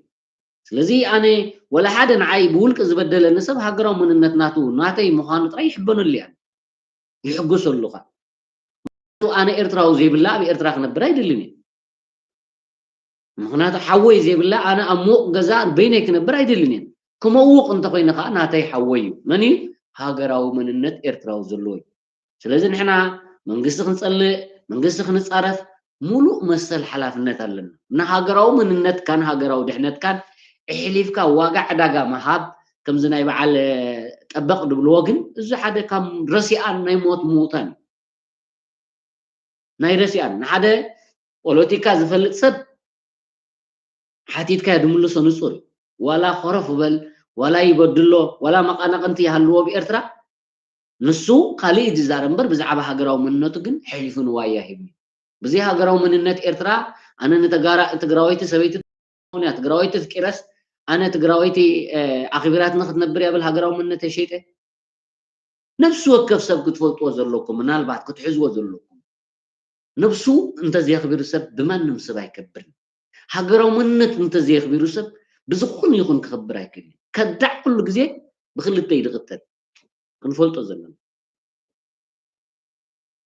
ስለዚ ኣነ ወላ ሓደ ንዓይ ብውልቂ ዝበደለኒ ሰብ ሃገራዊ መንነት ናቱ ናተይ ምዃኑ ጥራይ ይሕበነሉ እየ። ይሕጎሰሉ ከኣ። ኣነ ኤርትራዊ ዘይብላ ኣብ ኤርትራ ክነብር ኣይደልን እየ። ምኽንያቱ ሓወይ ዘይብላ ኣነ ኣብ ምዉቕ ገዛ በይነይ ክነብር ኣይደልን እየ። ክመውቕ እንተኾይነ ከኣ ናተይ ሓወይ እዩ። መን እዩ? ሃገራዊ መንነት ኤርትራዊ ዘለዎ እዩ። ስለዚ ንሕና መንግስቲ ክንጸልእ፣ መንግስቲ ክንጻረፍ ሙሉእ መሰል ሓላፍነት ኣለና። ንሃገራዊ መንነትካን ሃገራዊ ድሕነትካን ኣሕሊፍካ ዋጋ ዕዳጋ ምሃብ ከምዚ ናይ በዓል ጠበቕ ድብልዎ ግን እዚ ሓደ ካብ ረሲኣን ናይ ሞት ምዉታን እዩ። ናይ ረሲኣን ንሓደ ፖለቲካ ዝፈልጥ ሰብ ሓቲትካዮ ድምልሶ ንጹር እዩ። ዋላ ኮረፍ በል፣ ዋላ ይበድሎ፣ ዋላ መቐናቕንቲ ይሃልዎ ኣብ ኤርትራ፣ ንሱ ካልእ እዩ ዝዛረብ እምበር ብዛዕባ ሃገራዊ መንነቱ ግን ኣሕሊፉ ንዋያ ሂቡ። ብዘይ ሃገራዊ መንነት ኤርትራ ኣነ ንተጋራ-፣ ትግራወይቲ ሰበይቲ ትግራወይቲ ኣፍቂረስ ኣነ ትግራወይቲ ኣኽቢራትኒ ክትነብር እያ ብል ሃገራዊ መንነተይ ሸይጠ። ነፍሲ ወከፍ ሰብ ክትፈልጥዎ ዘለኩም፣ ምናልባት ክትሕዝዎ ዘለኩም፣ ነብሱ እንተዘየኽቢሩ ሰብ ብማንም ሰብ ኣይከብርን። ሃገራዊ መንነት እንተዘየኽቢሩ ሰብ ብዝኾነ ይኹን ክኽብር ኣይክእልን። ከዳዕ ኩሉ ግዜ ብኽልተ እዩ ዝቕተል። ክንፈልጦ ዘለና።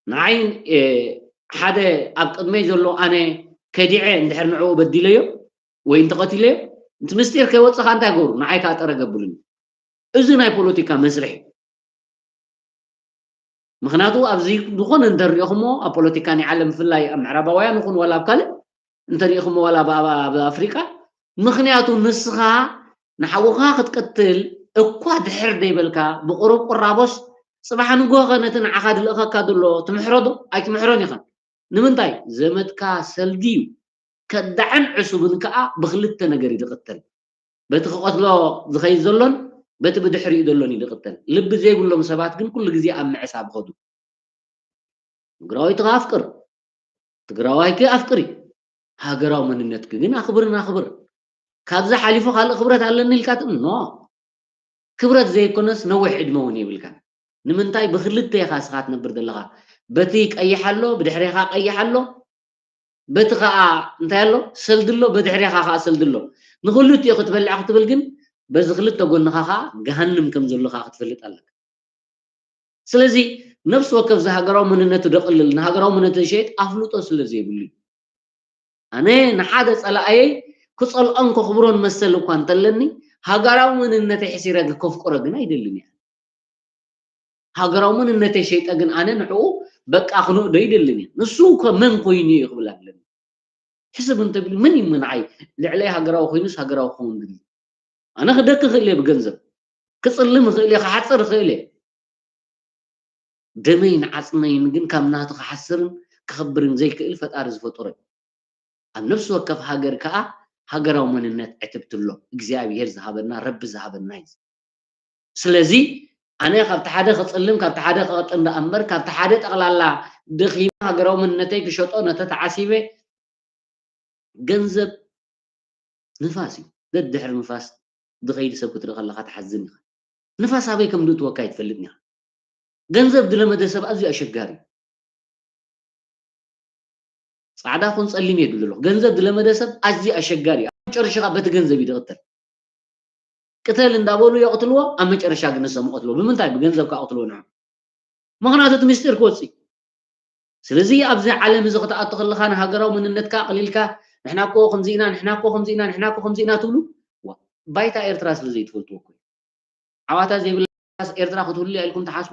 ንዓይ፣ እ፣ ሓደ ኣብ ቅድመይ ዘሎ ኣነ ከዲዐ እንድሕር ንዕኡ በዲለዮ ወይ እንተቐቲለዮ፣ እቲ ምስጢር ከይወጽእ ከኣ እንታይ ገብሩ? ንዓይ ከኣ ጠረግ ኣብሉኒ። እዚ ናይ ፖለቲካ መስርሕ እዩ። ምኽንያቱ ኣብዚ ዝኾነ እንተሪእኹሞ ኣብ ፖለቲካ ናይ ዓለም ብፍላይ ኣብ ምዕራባውያን ይኹን ዋላ ኣብ ካልእ እንተሪእኹሞ ዋላ ኣብ፣ ኣብ፣ ኣብ ኣፍሪቃ ምኽንያቱ ንስኻ ንሓውኻ ክትቀትል እኳ ድሕር ደይበልካ ብቁሩብ ቁራቦስ ጽባሕ ንግሆ ኸ ነቲ ንዓኻ ድልእኸካ ዘሎ ትምሕሮ ዶ ኣይትምሕሮን ኢኻ። ንምንታይ? ዘመድካ ሰልዲ እዩ። ከዳዕን ዕሱብን ከኣ ብኽልተ ነገር እዩ ዝቕተል። በቲ ክቐትሎ ዝኸይድ ዘሎን በቲ ብድሕሪኡ ዘሎን እዩ ዝቕተል። ልቢ ዘይብሎም ሰባት ግን ኩሉ ግዜ ኣብ ምዕሳብ ይኸዱ። ትግራወይቲ ከኣ ኣፍቅር፣ ትግራዋይቲ ኣፍቅሪ፣ ሃገራዊ መንነትኪ ግን ኣኽብርን ኣኽብር። ካብዚ ሓሊፉ ካልእ ክብረት ኣለኒ ኢልካ ትም-፣ ኖ። ክብረት ዘይኮነስ ነዊሕ ዕድመ እውን የብልካን። ንምንታይ ብኽልተ ኢኻ እስኻ ትነብር ዘለኻ? በቲ ቀይሕ ኣሎ፣ ብድሕሬኻ ቀይሕ ኣሎ፣ በቲ ኸኣ እንታይ ኣሎ? ሰልዲ ኣሎ፣ በድሕሬኻ ኸኣ ሰልዲ ኣሎ። ንኽልቲኡ ክትበልዕ ክትብል ግን በዚ ክልተ ጎንኻ ኸኣ ገሃንም ከም ዘሎ ኸኣ ክትፈልጥ ኣለካ። ስለዚ ነፍሲ ወከፍ እዚ ሃገራዊ መንነቱ ደቕልል፣ ንሃገራዊ መንነቱ ዝሸይጥ ኣፍልጦ ስለ ዘይብሉ እዩ። ኣነ ንሓደ ጸላኣየይ ክጸልኦን ከኽብሮን መሰል እኳ እንተለኒ፣ ሃገራዊ መንነተይ ሕሲረ ከፍቅሮ ግን ኣይደልን እየ። ሃገራዊ መንነተይ ሸይጠ ግን ኣነ ንዕኡ በቃ ክንእዶ ይደልን እየ። ንሱ እኮ መን ኮይኑ እዩ ክብል ኣለኒ። ሕስብ እንተብሉ መን እዩ ንዓይ ልዕለይ ሃገራዊ ኮይኑስ ሃገራዊ ክኸውን ድልዩ? ኣነ ክደኪ እኽእል እየ ብገንዘብ፣ ክጽልም እኽእል እየ፣ ክሓጽር እኽእል እየ። ደመይን ዓጽመይን ግን ካብ ናቱ ክሓስርን ክኸብርን ዘይክእል ፈጣሪ ዝፈጠሮ እዩ። ኣብ ነፍሲ ወከፍ ሃገር ከኣ ሃገራዊ መንነት ዕትብቲ ኣሎ። እግዚኣብሄር ዝሃበና፣ ረቢ ዝሃበና እዩ። ስለዚ ኣነ ካብቲ ሓደ ክጽልም፣ ካብቲ ሓደ ክቐጥን ደኣ እምበር፣ ካብቲ ሓደ ጠቕላላ ደኺመ ሃገራዊ መንነተይ ክሸጦ ነተ ተዓሲበ፣ ገንዘብ ንፋስ እዩ። ደድሕሪ ንፋስ ዝኸይድ ሰብ ክትርኢ ከለኻ ትሓዝን ኢኻ። ንፋስ ኣበይ ከም ዝእትወካ ኣይትፈልጥን ኢኻ። ገንዘብ ዝለመደ ሰብ ኣዝዩ ኣሸጋሪ እዩ። ጻዕዳ ኮን ጸሊም እየ ዝብል ዘለኹ። ገንዘብ ዝለመደ ሰብ ኣዝዩ ኣሸጋሪ እዩ። ኣብ መጨረሻ በቲ ገንዘብ እዩ ዝቕተል። ቅተል እንዳበሉ የቕትልዎ፣ ኣብ መጨረሻ ግን ንሶም ይቐትልዎ። ብምንታይ? ብገንዘብ ከኣ ቅትልዎ ንዑ። ምኽንያቱ እቲ ምስጢር ክወጽእ እዩ። ስለዚ ኣብዚ ዓለም እዚ ክትኣቱ ከለኻ ንሃገራዊ መንነትካ ኣቕሊልካ ንሕና እኮ ከምዚ ኢና፣ ንሕና እኮ ከምዚ ኢና፣ ንሕና እኮ ከምዚ ኢና ትብሉ። ዋ፣ ባይታ ኤርትራ ስለ ዘይትፈልጥዎ እኮ እዩ። ዓዋታ ዘይብላ ኤርትራ ክትህሉ እያ ኢልኩም ትሓስቡ?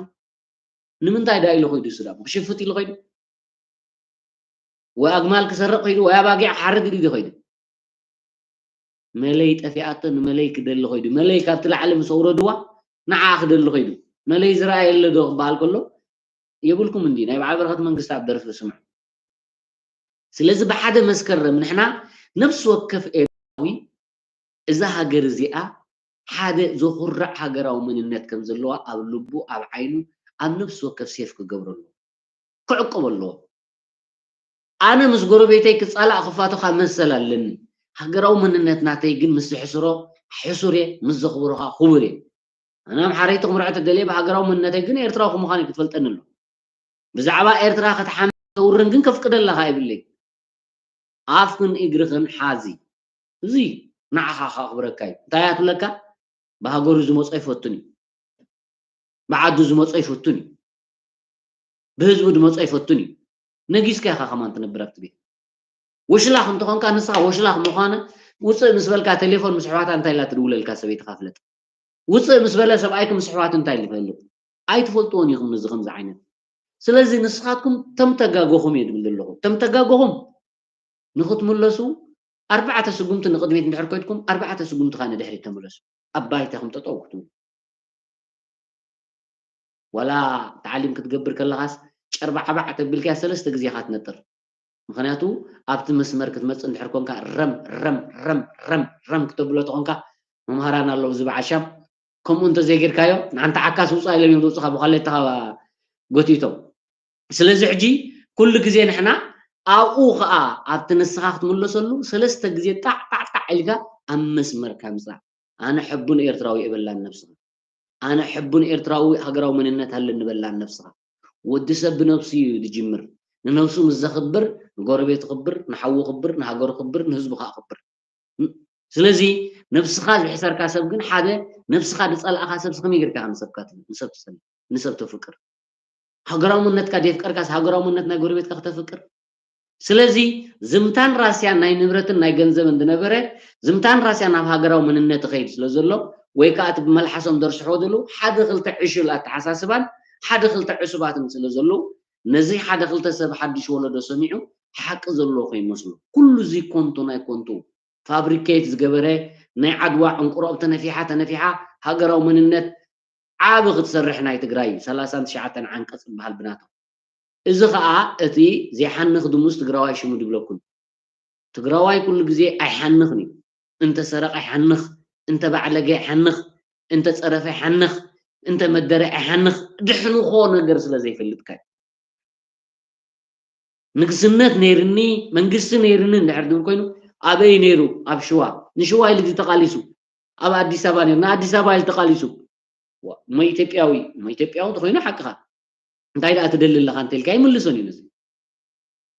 ንምንታይ ደኣ ኢሉ ኸይዱ እሱ ደኣ? ክሽፍጥ ኢሉ ኸይዱ? ወይ ኣግማል ክሰርቕ ከይዱ ወይ ኣባጊዕ ክሓርድ ኢሉ ከይዱ። መለይ ጠፊኣቶ ንመለይ ክደሊ ከይዱ። መለይ ካብቲ ላዕሊ ምስ ኣውረድዋ ንዓ ክደሊ ከይዱ። መለይ ዝረኣየ ኣሎ ዶ ክበሃል ከሎ የብልኩም እንዲ ናይ በዓል በረኸት መንግስቲ ኣብ ደርፊ ስምዑ። ስለዚ ብሓደ መስከረም ንሕና ነፍሲ ወከፍ ኤርትራዊ እዛ ሃገር እዚኣ ሓደ ዘኹርዕ ሃገራዊ መንነት ከም ዘለዋ ኣብ ልቡ ኣብ ዓይኑ ኣብ ነፍሲ ወከፍ ሴፍ ክገብሮ ኣለዎ። ክዕቆብ ኣለዎ። ኣነ ምስ ጎረቤተይ ክጻላእ ክፋቶ ካብ መሰል ኣለኒ። ሃገራዊ መንነት ናተይ ግን ምስ ዝሕስሮ ሕሱር እየ፣ ምስ ዘኽብሮ ከኣ ክቡር እየ። ኣነ ኣምሓረይ ትኽምርዖ ተደልየ ብሃገራዊ መንነተይ ግን ኤርትራዊ ከምዃነይ ክትፈልጠኒ ኣሎ። ብዛዕባ ኤርትራ ክትሓምን ተውርን ግን ከፍቅደላ ከኣ የብለይ። ኣፍክን እግርኽን ሓዚ። እዚ ንዓኻ ከኣ ክብረካ እዩ። እንታይ እያ ትብለካ? ብሃገሩ ዝመጾ ኣይፈቱን እዩ። ብዓዱ ዝመጾ ኣይፈቱን እዩ። ብህዝቡ ዝመጾ ኣይፈቱን እዩ። ነጊስካ ኢኻ ከማን ትነብር ኣብቲ ቤት። ወሽላኽ እንተኾንካ ንስኻ ወሽላኽ ምዃነ ውፅእ ምስ በልካ ቴሌፎን ምስ ኣሕዋታ እንታይ ኢላ ትድውለልካ ሰበይትኻ ፍለጥ። ውፅእ ምስ በለ ሰብኣይክ ምስ ኣሕዋቱ እንታይ ኢሉ ይፈልጥ? ኣይትፈልጥዎን ኢኹም ነዚ ከምዚ ዓይነት። ስለዚ ንስኻትኩም ተምተጋገኹም እየ ዝብል ዘለኹ። ተምተጋገኹም ንኽትምለሱ ኣርባዕተ ስጉምቲ ንቕድሚት እንድሕር ከድኩም ኣርባዕተ ስጉምቲ ኸኣ ንድሕሪት ተመለሱ። ኣብ ባይታኹም ጠጠው ክትብሉ። ዋላ ተዓሊም ክትገብር ከለኻስ ጨርባዕባዕ ተቢልካ ሰለስተ ግዜ ኢኻ ትነጥር። ምኽንያቱ ኣብቲ መስመር ክትመጽእ እንድሕር ኮንካ ረም ረም ረም ረም ረም ክተብሎ ተኾንካ መምሃራን ኣለዉ እዚ በዓል ሻም ከምኡ እንተዘይጌርካዮ ንሓንቲ ዓካስ ውጻእ ኢሎም እዮም ዘውጽኻ ብኳሌታኻ ጎቲቶም። ስለዚ ሕጂ ኩሉ ግዜ ንሕና ኣብኡ ኸኣ ኣብቲ ንስኻ ክትምለሰሉ ሰለስተ ግዜ ጣዕ ጣዕ ጣዕ ኢልካ ኣብ መስመርካ ምጻእ። ኣነ ሕቡን ኤርትራዊ እየ በላን ነብስኻ። ኣነ ሕቡን ኤርትራዊ ሃገራዊ መንነት ኣለኒ በላን ነብስኻ። ወዲ ሰብ ብነብሱ እዩ ዝጅምር። ንነብሱ ምስ ዘኽብር ንጎረቤቱ ክብር፣ ንሓዉ ክብር፣ ንሃገሩ ክብር፣ ንህዝቡ ከኣ ክብር። ስለዚ ነብስኻ ዝሕሰርካ ሰብ ግን ሓደ ነብስኻ ዝጸላእኻ ሰብ ከመይ ጌርካ ንሰብካ ትብል ንሰብ ትጸልእ ንሰብ ተፍቅር ሃገራዊ መንነትካ ደፍቀርካስ ሃገራዊ መንነት ናይ ጎረቤትካ ክተፍቅር ስለዚ ዝምታን ራስያን ናይ ንብረትን ናይ ገንዘብን ዝነበረ ዝምታን ራስያን ናብ ሃገራዊ መንነት ይኸይድ ስለ ዘሎ ወይ ከዓ እቲ ብመልሓሶም ዘርስሕዎ ዘለዉ ሓደ ክልተ ዕሹል ኣተሓሳስባን ሓደ ክልተ ዕሱባትን ስለ ዘለዉ ነዚ ሓደ ክልተ ሰብ ሓዱሽ ወለዶ ሰሚዑ ሓቂ ዘለዎ ከይመስሎ ኩሉ እዚ ኮንቱ ናይ ኮንቱ ፋብሪኬት ዝገበረ ናይ ዓድዋ ዕንቁሮብ ተነፊሓ ተነፊሓ ሃገራዊ መንነት ዓቢ ክትሰርሕ ናይ ትግራይ እዩ። ሰላሳን ትሽዓተን ዓንቀፅ ዝበሃል ብናቶም። እዚ ከዓ እቲ ዘይሓንኽ ድሙስ ትግራዋይ ሽሙ ድብለኩም። ትግራዋይ ኩሉ ግዜ ኣይሓንኽን እዩ። እንተሰረቐ ይሓንኽ፣ እንተባዕለገ ይሓንኽ፣ እንተፀረፈ ይሓንኽ፣ እንተመደረ ኣይሓንኽ። ድሕንኾ ነገር ስለ ዘይፈልጥካ እዩ። ንግስነት ነይርኒ መንግስቲ ነይርኒ እንድሕር ዝብል ኮይኑ ኣበይ ነይሩ ኣብ ሽዋ ንሽዋ ኢሉ ተቃሊሱ ኣብ ኣዲስ ኣበባ ነይሩ ንኣዲስ ኣበባ ኢሉ ተቃሊሱ እሞ ኢትዮጵያዊ እሞ ኢትዮጵያዊ ተኮይኑ ሓቅኻ እንታይ ደኣ ትደሊ ኣለካ እንተልካ ይምልሶን እዩ ነዚ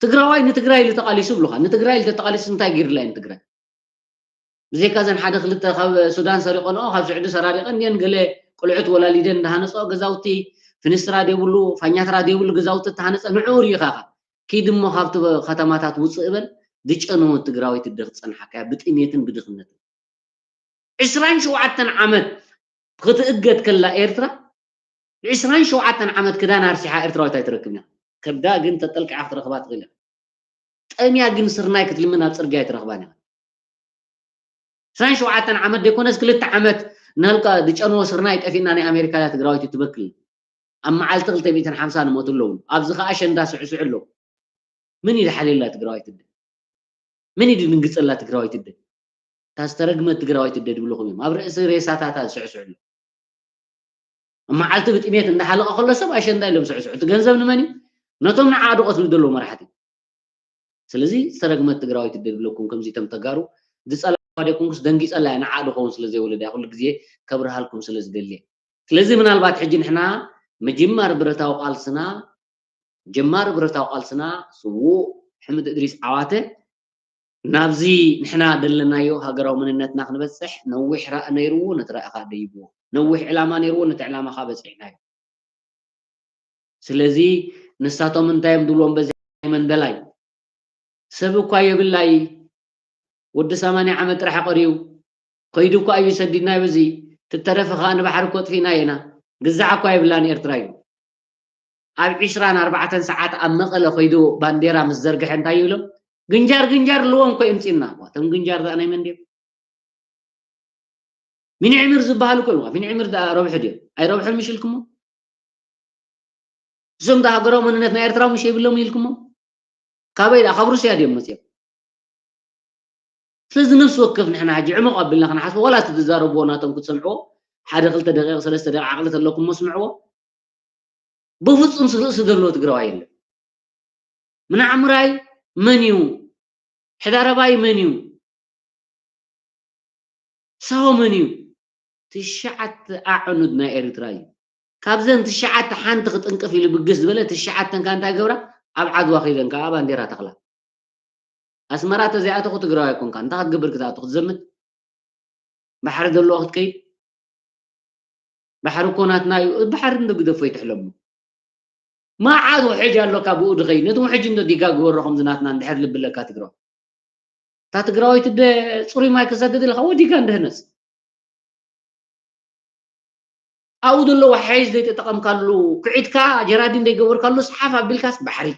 ትግራዋይ ንትግራይ ኢሉ ተቃሊሱ ብሉካ ንትግራይ ኢሉ ተቃሊሱ እንታይ ገይርላ እዩ ንትግራይ ብዘይካ እዘን ሓደ ክልተ ካብ ሱዳን ሰሪቐንኦ ካብ ስዑዲ ሰራሪቐን እየን ገለ ቆልዑት ወላሊደን እንዳሃነፅኦ ገዛውቲ ፍንስትራ ዘይብሉ ፋኛትራ ዘይብሉ ገዛውቲ እተሃነፀ ንዑ ሪኢኻ ኢኻ ኪድ እሞ ካብቲ ከተማታት ውፅእ በል ዝጨነወት ትግራወይቲ እደ ክትፀንሓካ እያ ብጥሜትን ብድኽነትን ዕስራን ሸውዓተን ዓመት ክትእገድ ከላ ኤርትራ ዕስራን ሸውዓተን ዓመት ክዳን ኣርሲሓ ኤርትራዊት ኣይትረክብን እያ ከብዳ ግን ተጠልቂዓ ክትረኽባ ትኽእል እያ ጠምያ ግን ስርናይ ክትልምን ኣብ ፅርግያ ኣይትረኽባን ኢኻ። ዕስራን ሸውዓተን ዓመት ደይኮነስ ክልተ ዓመት ናልካ ዝጨንዎ ስርናይ ጠፊእና ናይ ኣሜሪካ እያ ትግራዊት ትበክል። ኣብ መዓልቲ ክልተ ሚእትን ሓምሳ ንሞቱ ኣለዉ። ኣብዚ ከዓ ኣሸንዳ ስዕስዑ ኣለዉ። መን እዩ ዝሓልየላ ትግራዋይት እደ? መን እዩ ዝድንግፀላ ትግራዋይት እደ? እታ ዝተረግመት ትግራዋይት እደ ዝብልኹም እዮም። ኣብ ርእሲ ሬሳታታ ዝስዕስዑ ኣለዉ። መዓልቲ ብጥሜት እንዳሓለቐ ከሎ ሰብ ኣሸንዳ ኢሎም ስዕስዑ እቲ ገንዘብ ንመን እዩ ነቶም ንዓ ዶ ቀትሉ ዘለዉ መራሕቲ ስለዚ ዝተረግመት ትግራዊት እደ ዝብለኩም ከምዚ ተም ተጋሩ ዝፀላዋ ደይኮንኩስ ደንጊፀላ እያ ንዓ ዶ ኸውን ስለ ዘይወለዳ ኩሉ ግዜ ከብርሃልኩም ስለ ዝደሊ ስለዚ ምናልባት ሕጂ ንሕና ምጅማር ብረታዊ ቃልስና ጀማሪ ብረታዊ ቃልስና ስዉእ ሕምድ እድሪስ ዓዋተ ናብዚ ንሕና ደለናዮ ሃገራዊ መንነትና ክንበፅሕ ነዊሕ ራእ ነይርዎ ነቲ ራእ ከዓ ደይብዎ ነዊሕ ዕላማ ነይርዎ ነቲ ዕላማ ከዓ በፂሕናዮ ስለዚ ንሳቶም እንታይ እዮም ድብልዎም በዚ መንደላይ ሰብ እኳ የብላይ ወዲ ሰማንያ ዓመት ጥራሕ ቀርዩ ከይዱ እኳ እዩ ሰዲድናዮ በዚ ትተረፈ ከዓ ንባሕሪ እኮ ጥፊእናዮ ኢና ግዛዕ እኳ የብላን ኤርትራ እዩ ኣብ ዒስራን ኣርባዕተን ሰዓት ኣብ መቐለ ከይዱ ባንዴራ ምስ ዘርግሐ እንታይ ይብሎም? ግንጃር ግንጃር ኣለዎም እኮ የምፅእና እኮ። እቶም ግንጃር እዚኣ ናይ መን ድዮም? ሚኒ ዕምር ዝበሃሉ እኮ እዮም። ሚኒ ዕምር ደኣ ረብሑ ድዮም? ኣይረብሑን ምሽ ኢልኩሞ? እዞም ደኣ ሃገራዊ መንነት ናይ ኤርትራ ምሽ የብሎም ኢልኩሞ? ካበይ ደኣ? ካብ ሩስያ ድዮም መፅኦም? ስለዚ ነፍሲ ወከፍ ንሕና ሕጂ ዕሙቕ ኣቢልና ክንሓስቦ፣ ዋላ እቲ ዝዛረብዎ ናቶም ክትሰምዕዎ፣ ሓደ ክልተ ደቂቕ፣ ሰለስተ ደቂቕ ዓቕሊ ተለኩም መስምዕዎ። ብፍጹም ስ-፣ ርእሲ ዘለዎ ትግራዋይ የለን። ምናዕምራይ መን እዩ? ሕዳረባይ መን እዩ? ሳሆ መን እዩ? ትሽዓተ ኣዕኑድ ናይ ኤርትራ እዩ። ካብዘን ትሽዓተ ሓንቲ ክጥንቅፍ ኢሉ ብግስ ዝበለ፣ ትሽዓተን ከኣ እንታይ ገብራ? ኣብ ዓድዋ ከይደን ከኣ ባንዴራ ተኽላ። ኣስመራ ተዘይኣተኹ ትግራዋይ ኣይኮንካ። እንታይ ክትገብር ክትኣቱ? ክትዘምት? ባሕሪ ዘለዎ ክትከይድ? ባሕሪ እኮ ናትና እዩ። ባሕሪ እንዶ ግደፎ ይትሕለሞ። መዓት ውሕጅ ኣሎ ካብ ብኡ ድኸይድ። ነቲ ውሕጅ እንዶ ዲጋ ግበሮ ከምዚ ናትና እንድሕር ልቢ ኣለካ ትግራዋይ። እታ ትግራወይቲ ደ-፣ ጽሩይ ማይ ክሰድድ ኢልካ ወዲጋ እንድህነጽ። ኣብኡ ዘሎ ዋሕዝ ዘይተጠቐምካሉ፣ ኩዒትካ ጀራዲን ዘይገበርካሉ፣ ሓፍ ኣቢልካስ ባሕሪ፣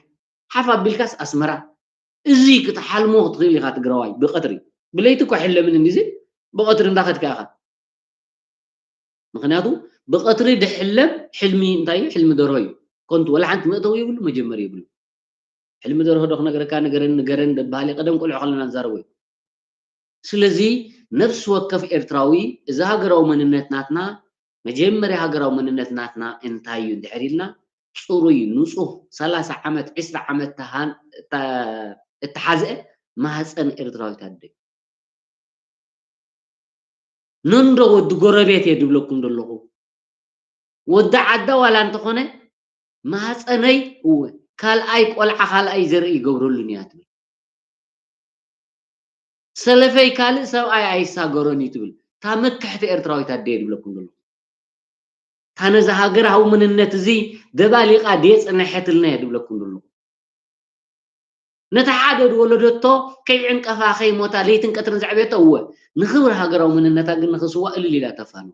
ሓፍ ኣቢልካስ ኣስመራ። እዚ ክትሓልሞ ክትኽእል ኢኻ ትግራዋይ ብቐትሪ። ብለይቲ እኮ ሕለምን እንዲዚ ብቐትሪ እንዳኸድካ ኢኻ። ምኽንያቱ ብቐትሪ ድሕለም ሕልሚ እንታይ እዩ? ሕልሚ ደርሆ እዩ። ከንቱ፣ ወላ ሓንቲ መእተዊ የብሉ፣ መጀመሪ የብሉ። ሕልሚ ደርሆ ዶ ክነግረካ? ንገረኒ፣ ንገረኒ ደበሃሊ ቀደም ቆልዑ ከለና ንዛረቦ እዩ። ስለዚ ነፍሲ ወከፍ ኤርትራዊ እዚ ሃገራዊ መንነት ናትና፣ መጀመርያ ሃገራዊ መንነት ናትና እንታይ እዩ እንድሕር ኢልና፣ ጽሩይ፣ ንጹህ፣ ሰላሳ ዓመት፣ ዕስራ ዓመት ተሃን-፣ እተ-፣ እተሓዝአ ማህጸን ኤርትራዊት ኣደ። ነንዶ ወዲ ጎረቤት እየ ድብለኩም ዘለኹ። ወዲ ዓዳ ዋላ እንተኾነ ማህፀነይ እወ ካልኣይ ቆልዓ ካልኣይ ዘርኢ ይገብረሉን እያ ትብል። ሰለፈይ ካልእ ሰብኣይ ኣይሳገሮን እዩ ትብል። እታ ምክሕቲ ኤርትራዊት ኣደ እየ ድብለኩም ዘለኹ። እታ ነዚ ሃገራዊ መንነት እዚ ደባሊቓ ድየ ጽነሐትልና እየ ድብለኩም ዘለኹ። ነታ ሓደ ዝወለደቶ ከይዕንቀፋ ከይሞታ ለይትን ቀትርን ዘዕበየቶ እወ ንኽብሪ ሃገራዊ መንነታ ግን ንኽስዋ እልል ኢላ ተፋኑ።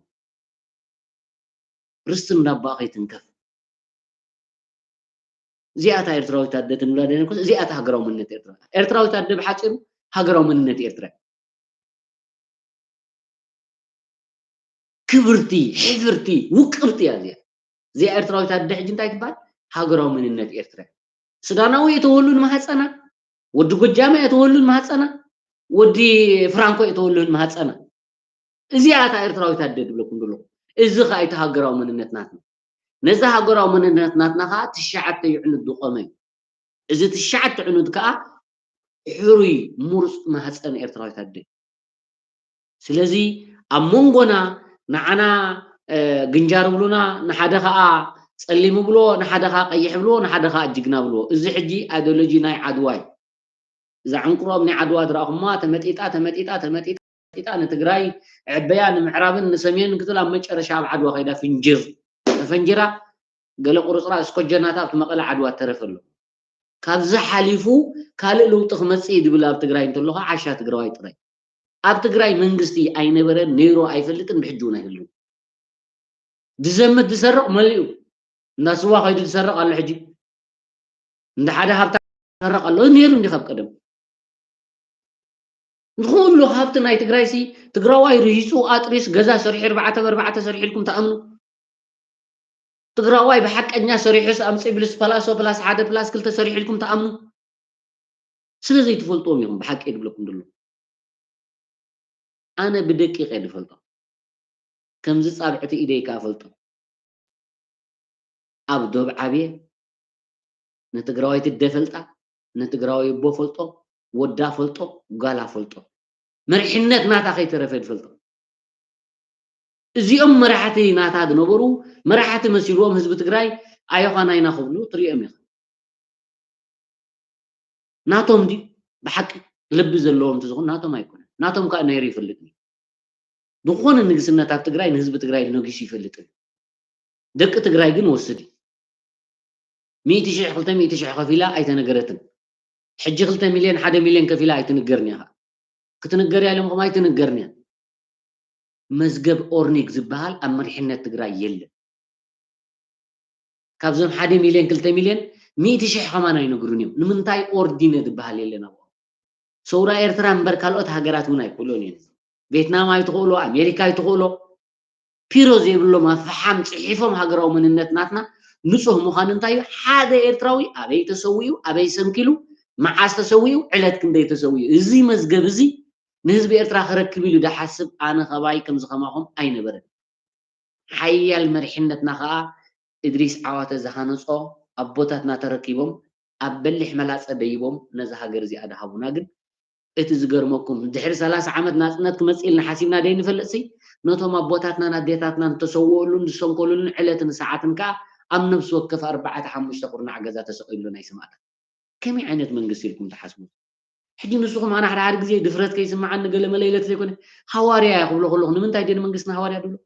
ርስቲ እንዳቦኣ ከይትንከፍ። እዚኣ እታ ኤርትራዊት ኣደ ትንብላ ደነኩስ፣ እዚኣ እታ ሃገራዊ መንነት ኤርትራ። ኤርትራዊት ኣደ ብሓጺሩ ሃገራዊ መንነት ኤርትራ። ክብርቲ፣ ሕብርቲ፣ ውቅብቲ እያ እዚኣ። እዚኣ ኤርትራዊት ኣደ ሕጂ እንታይ ትበሃል? ሃገራዊ መንነት ኤርትራ። ሱዳናዊ እየ ተወሉ ንማህፀና፣ ወዲ ጎጃመ እየ ተወሉ ንማህፀና፣ ወዲ ፍራንኮ እየ ተወሉ ንማህፀና። እዚኣ እታ ኤርትራዊት ኣደ ድብለኩም ዘለኹ። እዚ ኸኣ እቲ ሃገራዊ መንነት ናትና። ነዚ ሃገራዊ መንነት ናትና ኸኣ ትሽዓተ ይዕኑድ ዝቖመ እዩ። እዚ ትሽዓተ ዕኑድ ከኣ ሕሩይ ሙሩፅ ማህፀን ኤርትራዊት ኣደ። ስለዚ ኣብ መንጎና ንዓና፣ እ፣ ግንጃር ብሉና፣ ንሓደ ኸኣ ጸሊም ብልዎ፣ ንሓደ ኸኣ ቀይሕ ብልዎ፣ ንሓደ ኸኣ ጅግና ብልዎ። እዚ ሕጂ ኣይዲዮሎጂ ናይ ዓድዋ እዩ። እዛ ዕንቁሮም ናይ ዓድዋ ዝረኣኹማ ተመጢጣ፣ ተመጢጣ፣ ተመጢጣ፣ ተመጢጣ ንትግራይ ዕበያ ንምዕራብን ንሰሜንን ክትብል ኣብ መጨረሻ ኣብ ዓድዋ ከይዳ ፍንጅር ተፈንጅራ ገለ ቁርፅራፅ እስኮጀናታ ኣብቲ መቐለ ዓድዋ ተረፈ ኣሎ። ካብዚ ሓሊፉ ካልእ ለውጢ ክመጽእ እዩ ዝብል ኣብ ትግራይ እንተሎ ከዓ ዓሻ ትግራዋይ ጥራይ። ኣብ ትግራይ መንግስቲ ኣይነበረን፣ ነይሩ ኣይፈልጥን፣ ብሕጂ እውን ኣይህልውን። ዝዘምት ዝሰርቕ መሊኡ። እንዳ ስዋ ከይዱ ዝሰርቕ ኣሎ ሕጂ። እንዳ ሓደ ሃብታ ዝሰርቕ ኣሎ። ነይሩ እንዲ ካብ ቀደም። ንኹሉ ሃብቲ ናይ ትግራይ ሲ ትግራዋይ ርሂፁ ኣጥሪስ ገዛ ሰሪሑ ኣርባዕተ ብኣርባዕተ ሰሪሑ ኢልኩም ትኣምኑ? ትግራዋይ ብሓቀኛ ሰሪሑስ ኣምፂ ብልስ ፓላሶ ፕላስ ሓደ ፕላስ ክልተ ሰሪሑ ኢልኩም ትኣምኑ? ስለ ዘይትፈልጥዎም ኢኹም ብሓቂ ድብለኩም ደሎ። ኣነ ብደቂቕ እየ ዝፈልጦ። ከምዚ ጻብዕቲ ኢደይ ከኣ ፈልጦ። ኣብ ዶብ ዓብየ ንትግራዋይቲ ኣደ ፈልጣ፣ ንትግራዋይ ኣቦ ፈልጦ፣ ወዳ ፈልጦ፣ ጓላ ፈልጦ። መሪሕነት ናታ ከይተረፈ ዝፈልጦ። እዚኦም መራሕቲ ናታ ዝነበሩ፣ መራሕቲ መሲልዎም ህዝቢ ትግራይ ኣዮኻ ናይና ክብሉ ትሪኦም ኢኻ። ናቶም ድዩ? ብሓቂ ልቢ ዘለዎም እንተዝኾኑ ናቶም ኣይኮነን። ናቶም ከኣ ነይሩ ይፈልጥ እዩ። ዝኾነ ንግስነት ኣብ ትግራይ ንህዝቢ ትግራይ ነጊሱ ይፈልጥ እዩ። ደቂ ትግራይ ግን ወስድ እዩ። ሚእቲ ሽሕ፣ ክልተ ሚእቲ ሽሕ ከፊላ ኣይተነገረትን። ሕጂ ክልተ ሚልዮን፣ ሓደ ሚልዮን ከፊላ ኣይትንገርን እያ። ክትንገር እያ ኢሎም ከም ኣይትንገርን እያ። መዝገብ ኦርኒግ ዝበሃል ኣብ መሪሕነት ትግራይ የለን። ካብዞም ሓደ ሚልዮን ክልተ ሚልዮን ሚእቲ ሽሕ ከማን ኣይነግሩን እዮም። ንምንታይ? ኦርዲነ ዝበሃል የለን ኣብኦም። ሰውራ ኤርትራ እምበር ካልኦት ሃገራት እውን ኣይክእሉን እዮም። ቬትናም ኣይትኽእሎ፣ ኣሜሪካ ኣይትኽእሎ። ፒሮ ዘይብሎም ኣብ ፈሓም ጽሒፎም ሃገራዊ መንነት ናትና ንጹህ ምዃኑ እንታይ እዩ? ሓደ ኤርትራዊ ኣበይ ተሰዊኡ፣ ኣበይ ሰንኪሉ፣ መዓስ ተሰዊኡ፣ ዕለት ክንደይ ተሰዊኡ። እዚ መዝገብ እዚ ንህዝቢ ኤርትራ ክረክብ ኢሉ ዝሓስብ ኣነ ከባይ ከምዚ ከማኹም ኣይነበረን። ሓያል መሪሕነትና ከኣ እድሪስ ዓዋተ ዝሃነጾ ኣቦታትና ተረኪቦም ኣብ በሊሕ መላጸ ደይቦም ነዛ ሃገር እዚኣ ድሃቡና። ግን እቲ ዝገርመኩም ድሕሪ ሰላሳ ዓመት ናጽነት ክመጽእ ኢልና ሓሲብና ደይ ንፈልጥሲ ነቶም ኣቦታትናን ኣዴታትናን ተሰውኦሉን ዝሰንከሉሉን ዕለትን ሰዓትን ከኣ ኣብ ነብሲ ወከፍ ኣርባዕተ ሓሙሽተ ኩርናዕ ገዛ ተሰቒሉ ናይ ሰማእታት። ከመይ ዓይነት መንግስቲ ኢልኩም ትሓስቡ? ሕጂ ንስኹም ኣነ ሓደ ሓደ ግዜ ድፍረት ከይስምዓኒ ገለ መለ ኢለ ዘይኮነ ሃዋርያ እየ ክብሎ ከለኹ ንምንታይ ድየ ንመንግስትና ሃዋርያ ድብሎ?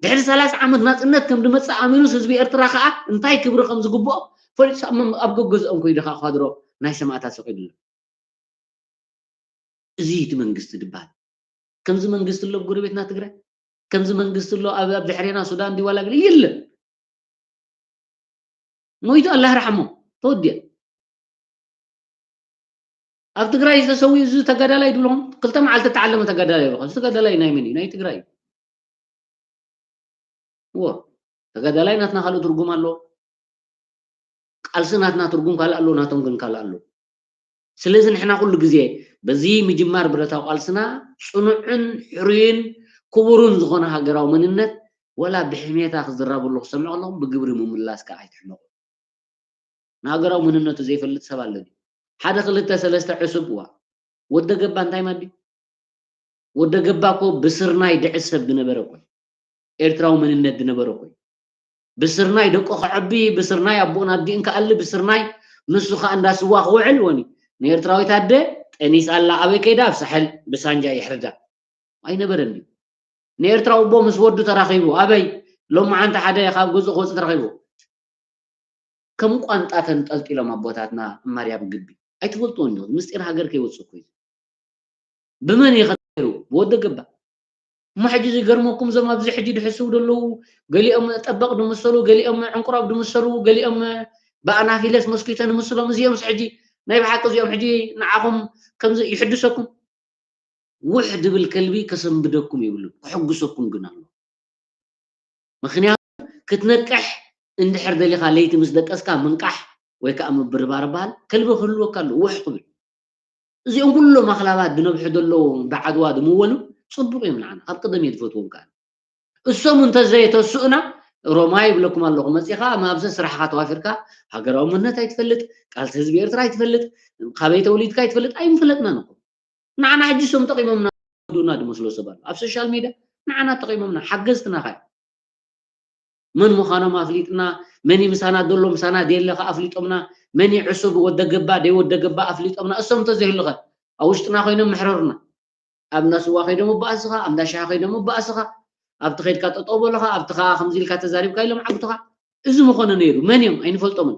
ድሕሪ ሰላሳ ዓመት ናጽነት ከም ድመጽእ ኣሚኑስ ህዝቢ ኤርትራ ከኣ እንታይ ክብሪ ከም ዝግብኦ ፈሊጡ ኣብ መም- ኣብ ገገዝኦም ከይዱ ከኣ ኳድሮ ናይ ሰማእታት ሰቒሉሎም። እዚ እቲ መንግስቲ ድበሃል። ከምዚ መንግስቲ ኣሎ ኣብ ጎረቤትና ትግራይ፣ ከምዚ መንግስቲ ኣሎ ኣብ ኣብ ድሕሬና ሱዳን ድዩ ዋላ ገለ የለን። ሞይቱ ኣላህ ርሓሞ ተወዲኣ። ኣብ ትግራይ ዝተሰውዩ እዚ ተጋዳላይ ድብልኹም ክልተ መዓልቲ ተዓለመ ተጋዳላይ ይብልኹም። እዚ ተጋዳላይ ናይ መን እዩ? ናይ ትግራይ እዩ። እዎ ተጋዳላይ ናትና ካልእ ትርጉም ኣለዎ። ቃልሲ ናትና ትርጉም ካልእ ኣለዎ፣ ናቶም ግን ካልእ ኣለዎ። ስለዚ ንሕና ኩሉ ግዜ በዚ ምጅማር ብረታዊ ቃልስና ጽኑዕን ሕሩይን ክቡርን ዝኾነ ሃገራዊ መንነት ወላ ብሕሜታ ክዝረብ ኣለኹ ክሰምዕ ከለኹ ብግብሪ ምምላስ ከዓ ኣይትሕመቑ። ንሃገራዊ መንነቱ ዘይፈልጥ ሰብ ኣሎ ድዩ? ሓደ ክልተ ሰለስተ ዕሱብ እዋ ወደ ገባ እንታይ ማዲ? ወደ ገባ እኮ ብስርናይ ድዕስ ሰብ ዝነበረ እኮ እዩ። ኤርትራዊ መንነት ዝነበረ እኮ እዩ። ብስርናይ ደቁ ከዐቢ፣ ብስርናይ ኣቦኡን ኣዲኡን ክኣሊ፣ ብስርናይ ንሱ ከዓ እንዳ ስዋ ክውዕል ወኒ ንኤርትራዊት ኣደ ጠኒስ ኣላ ኣበይ ከይዳ ኣብ ሳሕል ብሳንጃ ይሕርዳ። ኣይነበረን ድዩ? ንኤርትራዊ ኣቦ ምስ ወዱ ተራኺቡ ኣበይ ሎማዓንቲ ሓደ ካብ ገዝኡ ክወፅእ ተራኺቡ። ከም ቋንጣ ተንጠልጢሎም ኣቦታትና ማርያም ግቢ ኣይትፈልጥዎን ዶ? ምስጢር ሃገር ከይወፅእ እኮ እዩ። ብመን እዩ ኸተይሩ? ብወደ ገባ። እሞ ሕጂ ዝገርመኩም እዞም ኣብዚ ሕጂ ድሕስው ዘለዉ ገሊኦም ጠበቕ ድምሰሉ፣ ገሊኦም ዕንቁራብ ድምሰሉ፣ ገሊኦም ብኣናፊለስ ሞስኪቶ ንምስሎም እዚኦምስ ሕጂ ናይ ብሓቂ እዚኦም ሕጂ ንዓኹም ከምዚ ይሕድሰኩም? ውሕ ድብል ከልቢ ከሰንብደኩም የብሉን፣ ክሕጉሰኩም ግን ኣሎ። ምኽንያቱ ክትነቅሕ እንድሕር ደሊኻ ለይቲ ምስ ደቀስካ ምንቃሕ ወይ ከዓ ምብርባር በሃል ከልቢ ክህልወካ ኣሎ ውሕ ክብል። እዚኦም ኩሎም ኣኽላባት ዝነብሑ ዘለዉ ብዓድዋ ዝምወሉ ፅቡቕ እዮም ንዓና፣ ካብ ቀደም እየ ዝፈትዎም ከዓ። እሶም እንተዘየተስኡና ሮማ ይብለኩም ኣለኹ መፂኻ ማብሰ ስራሕኻ ተዋፊርካ ሃገራዊ መንነት ኣይትፈልጥ፣ ቃልሲ ህዝቢ ኤርትራ ኣይትፈልጥ፣ ካበይ ተወሊድካ ኣይትፈልጥ፣ ኣይምፈለጥናን እኮ። ንዓና ሕጂ እሶም ጠቒሞምና ዱና ዝመስሎ ሰብ ኣሎ ኣብ ሶሻል ሚድያ። ንዓና ጠቒሞምና ሓገዝትና ኸ መን ምዃኖም ኣፍሊጥና፣ መን ምሳና ዘሎ ምሳና ደየለ ኸ ኣፍሊጦምና፣ መን ዕሱብ ወደ ገባ ደይ ወደ ገባ ኣፍሊጦምና። እሶም እንተዘይህሉ ኸ ኣብ ውሽጥና ኮይኖም ምሕረሩና። ኣብ እንዳ ስዋ ከይዶም ኣባእስኻ፣ ኣብ እንዳ ሻሂ ከይዶም ኣባእስኻ፣ ኣብቲ ከይድካ ጠጠው በልኻ፣ ኣብቲ ኸዓ ከምዚ ኢልካ ተዛሪብካ ኢሎም ዓግቱኻ። እዚ ምኾነ ነይሩ መን እዮም ኣይንፈልጦምን።